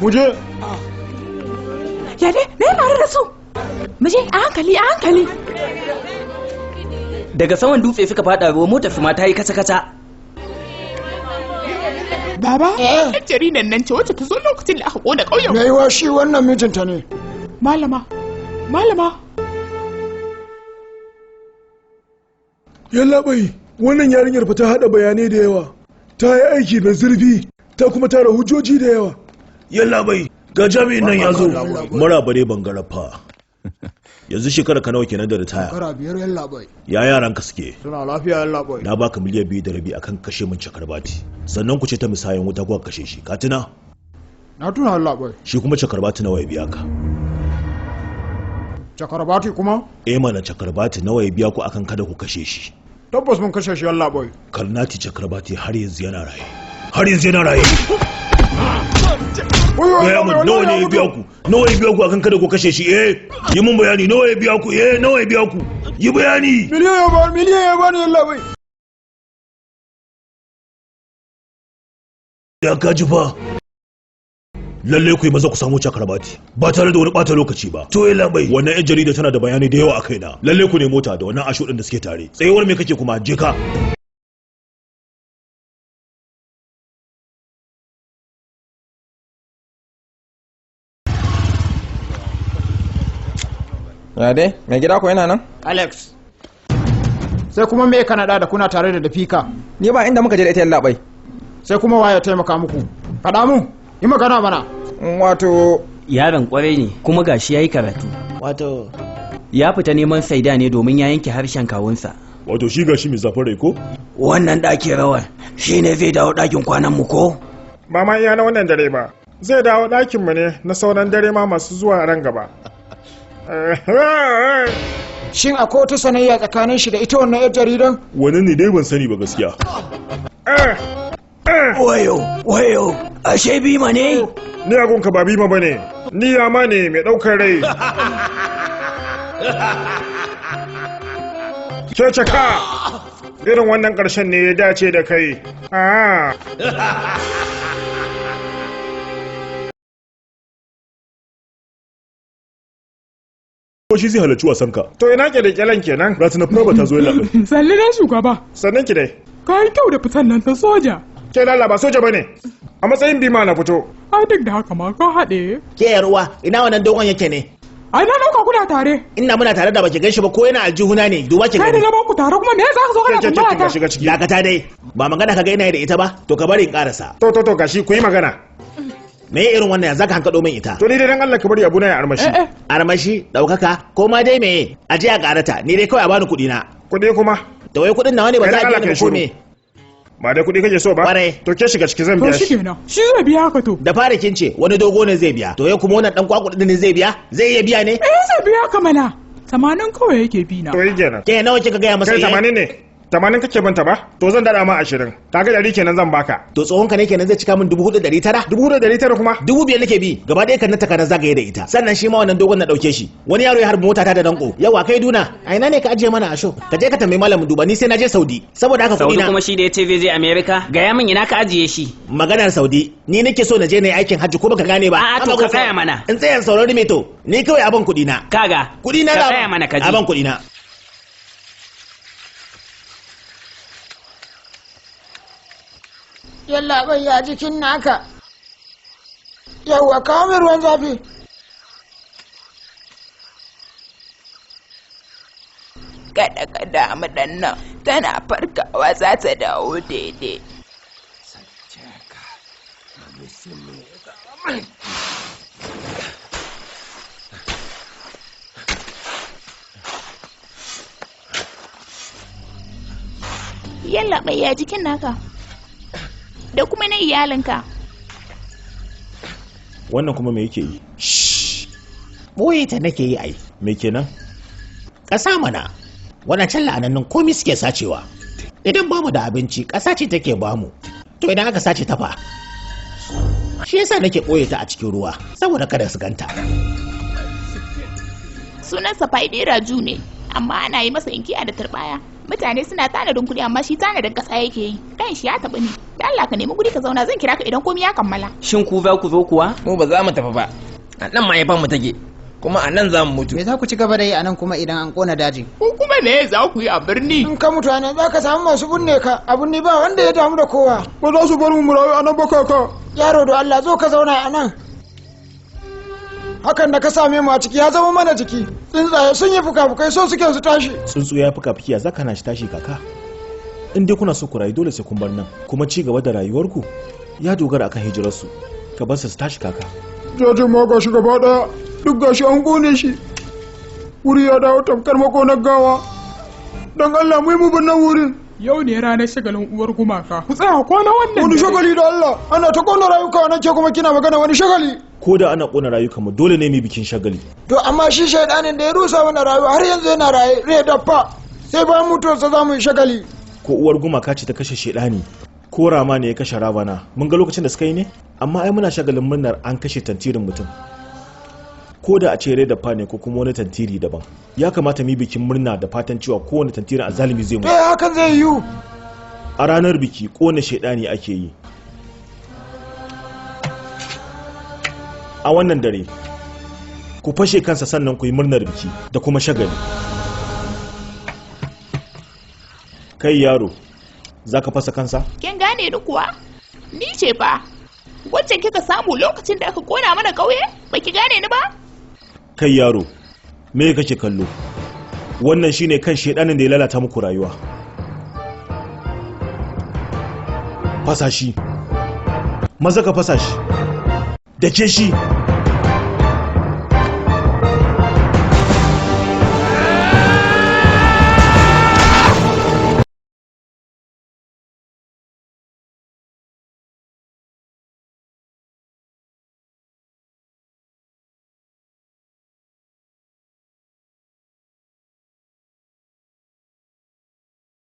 Muje. Ya dai, me ya faru da su? Muje a hankali, a hankali. Daga saman dutse suka fada ruwa, motar su ma ta yi kaca-kaca. Baba, yan jaridan nan ce wacce ta zo lokacin da aka kona ƙauyen. Mai yiwa shi wannan mijinta ne. Malama, malama. Yallaɓai, wannan yarinyar fa ta haɗa bayanai da yawa. Ta yi aiki mai zurfi, ta kuma tara hujjoji da yawa. Yallaɓai, ga jami'in nan ya zo. Maraba dai bangaren fa. Yanzu shekara ka nawa kenan da ritaya? Shekara 5 yallaɓai. Ya yaranka suke? Suna lafiya yallaɓai. Na baka 2.5 miliyan akan kashe min Chakarbati. Sannan ku ce ta misayan wuta kuka kashe shi. Ka tuna? Na tuna yallaɓai. Shi kuma Chakarbati nawa ya biya ka? Chakarbati kuma? Eh mana, Chakarbati nawa ya biya ku akan kada ku kashe shi? Tabbas mun kashe shi yallaɓai. Karnati Chakarbati har yanzu yana raye. Har yanzu yana raye. Gaya mun nawa ne ya biya ku? Nawa ya biya ku akan kada ku kashe shi? Eh, yi mun bayani nawa ya biya ku? Eh, nawa ya biya ku? Yi bayani. Miliyan ya bani, miliyan ya bani yallaɓai. Ya ka ji fa. Lalle ku yi maza ku samu Chakarbati ba tare da wani bata lokaci ba. To ya labai, wannan yan jarida tana da bayani da yawa a kaina. Lalle ku nemo ta da wannan asho din da suke tare. Tsayuwar me kake kuma? Je ka. Ya dai, mai gida ko yana nan? Alex. Sai kuma me ka naɗa da kuna tare da Dafika? Ni ba inda muka je da ita yallaɓai. Sai kuma waye taimaka muku? Faɗa mun, yi magana mana. Wato yaron kwarai ne kuma gashi yayi karatu. Wato ya fita neman saida ne domin ya yanke harshen kawunsa. Wato shi gashi mai zafin rai ko? Wannan ɗakin rawar shi ne zai dawo ɗakin kwanan mu ko? Ba ma iya na wannan dare ba. Zai dawo ɗakin mu ne na sauran dare ma masu zuwa ran gaba. Shin akwai wata sanayya tsakanin shi da ita wannan 'yar jaridan? Wani ne dai ban sani ba gaskiya. Wayo, wayo, ashe Bima ne? Ni agunka ba Bima ba ne, ni yama ne mai ɗaukar rai. Cece ka! Irin wannan ƙarshen ne ya dace da kai. Ko shi zai halarci wasan ka? To ina kyale-kyalen kenan? Ratina Prabha ta zo yallaɓai. Sannu dai shugaba. Sannan ki dai. Ka yi kyau da fitan nan ta soja. Ke lala ba soja bane. A matsayin Bima na fito. Ai duk da haka ma ka haɗe. Ke yar uwa, ina wannan dogon yake ne? Ai na ɗauka kuna tare. Ina muna tare da baki ganshi ba ko yana aljihuna ne, duba ki Kai da gani. na ba ku tare kuma me za ka zo kana tambaya ta? Shiga ciki. Dakata dai, ba magana ka ga ina yi da ita ba, to ka bari in karasa. To to to gashi ku yi magana. Me irin wannan ya zaka hankado min ita? To ni dai dan Allah ka bari abuna ya armashi. Armashi, daukaka, ko ma dai meye? A je a karata, ni dai kawai a bani kuɗi na. Kuɗi kuma? Da wai kuɗin nawa ne ba Kai za dan a Allah biya ni kai ba ko shiru. me? Ba dai kuɗi kake so ba? To ke shiga ciki zan To biya shi shi. kenan. Shi zai biya ka to. Da fara kin ce wani dogo ne zai biya. To yau kuma wannan dan kwakuɗin ne zai biya? Zai iya biya ne? Eh zai biya ka mana. 80 kawai yake bi na. To yi kenan. Ke nawa kika gaya masa? Kai 80 ne. 80 kake banta ba? To zan dada ma 20. Kaga 100 kenan zan baka. To tsohon ka ne kenan zai cika min 4,900? 4,900 kuma? 5,000 nake bi. Gaba ɗaya kan na taka na zagaye da ita. Sannan shi ma wannan dogon na ɗauke shi. Wani yaro ya harbi mota ta da danko. Yawa kai duna. A ina ne ka ajiye mana asho? Ka je ka tambayi malamin duba ni sai na je Saudi. Saboda haka kuɗi Saudi na. kuma shi da ya ce zai je America. Gaya min ina ka ajiye shi. Maganar Saudi ni nake so na je na yi aikin hajji ko baka gane ba. A'a to ka tsaya mana. In tsaya in saurari me to? Ni kawai aban kuɗi na. Kaga. Kuɗi na Ka za- tsaya mana ka ji. Aban kuɗi na. Yallaɓai ya jikin naka. Yawwa kawo min ruwan zafi. Kada ka damu ɗan nan, tana farkawa za ta dawo daidai. Yallaɓai ya jikin naka. Da kuma na iyalinka. Wannan kuma me yake yi? Boye ta nake yi ai. Me kenan? Ƙasa mana. Wannan can la'anannun komi suke sacewa. Idan bamu da abinci, ƙasa ce take bamu. To idan aka sace ta fa. Shi yasa nake ɓoye ta a cikin ruwa, saboda kada su ganta. Sunansa Faide Raju ne, amma ana yi masa inkiya da turbaya. Mutane suna tanadin kuɗi amma shi tanadin ƙasa yake yi. Kan shi ya taɓa ni. Da Allah ka nemi guri ka zauna zan kira ka idan komai ya kammala. Shin ku za ku zo kuwa? Mu ba za mu tafi ba. A nan mahaifan mu take. Kuma a nan za mu mutu. Me za ku ci gaba da yi a nan kuma idan an kona daji? Ku kuma me za ku yi a birni? In ka mutu a nan za ka samu masu binne ka, abun ni ba wanda ya damu da kowa. Ba za su bar mu mu rayu a nan ba kaka. Yaro da Allah zo ka zauna a nan. Hakan da ka same mu a ciki ya zama mana jiki. Tsuntsaye sun yi fuka-fukai so suke su tashi. Tsuntsu ya fuka fuki ya zaka na shi tashi kaka. In dai kuna so ku rayu dole sai kun bar nan. Kuma ci gaba da rayuwarku ya dogara akan hijirarsu. Ka bar su su tashi kaka. Jajin ma gashi gaba daya duk gashi an kone shi. Wuri ya dawo tamkar makonar gawa. Don Allah mu yi mu bar nan wurin. Yau ne ranar shagalin uwar gumaka. Ku tsaya kwana wannan Wani dare. shagali da Allah, ana ta kona rayuka nan ce kuma kina magana wani shagali. Ko da ana kona rayukanmu, dole ne mu yi bikin shagali. To amma shi shaidanin da ya rusa mana rayuwa har yanzu yana raye, rai daffa. Sai bayan mutuwarsa za mu yi shagali. Ko uwar gumaka ce ta kashe shedani, ko Rama ne ya kashe Ravana, mun ga lokacin da suka yi ne? Amma ai muna shagalin murnar an kashe tantirin mutum. Ko da a ce rai da ne ko kuma wani tantiri daban, ya kamata mu yi bikin murna da fatan cewa kowane tantirin azalimi zai mutu. Eh, hakan zai yiwu. A ranar biki kona shedani ake yi. A wannan dare ku fashe kansa, sannan ku yi murnar biki da kuma shagali. Kai yaro, za ka fasa kansa? Kin gane ni kuwa? Ni ce fa. Wacce kika samu lokacin da aka kona mana ƙauye? Baki gane ni ba? Kai yaro, me kake kallo? Wannan shine kan shedanin da ya lalata muku rayuwa. Fasa shi. Maza ka fasa shi. Dake shi.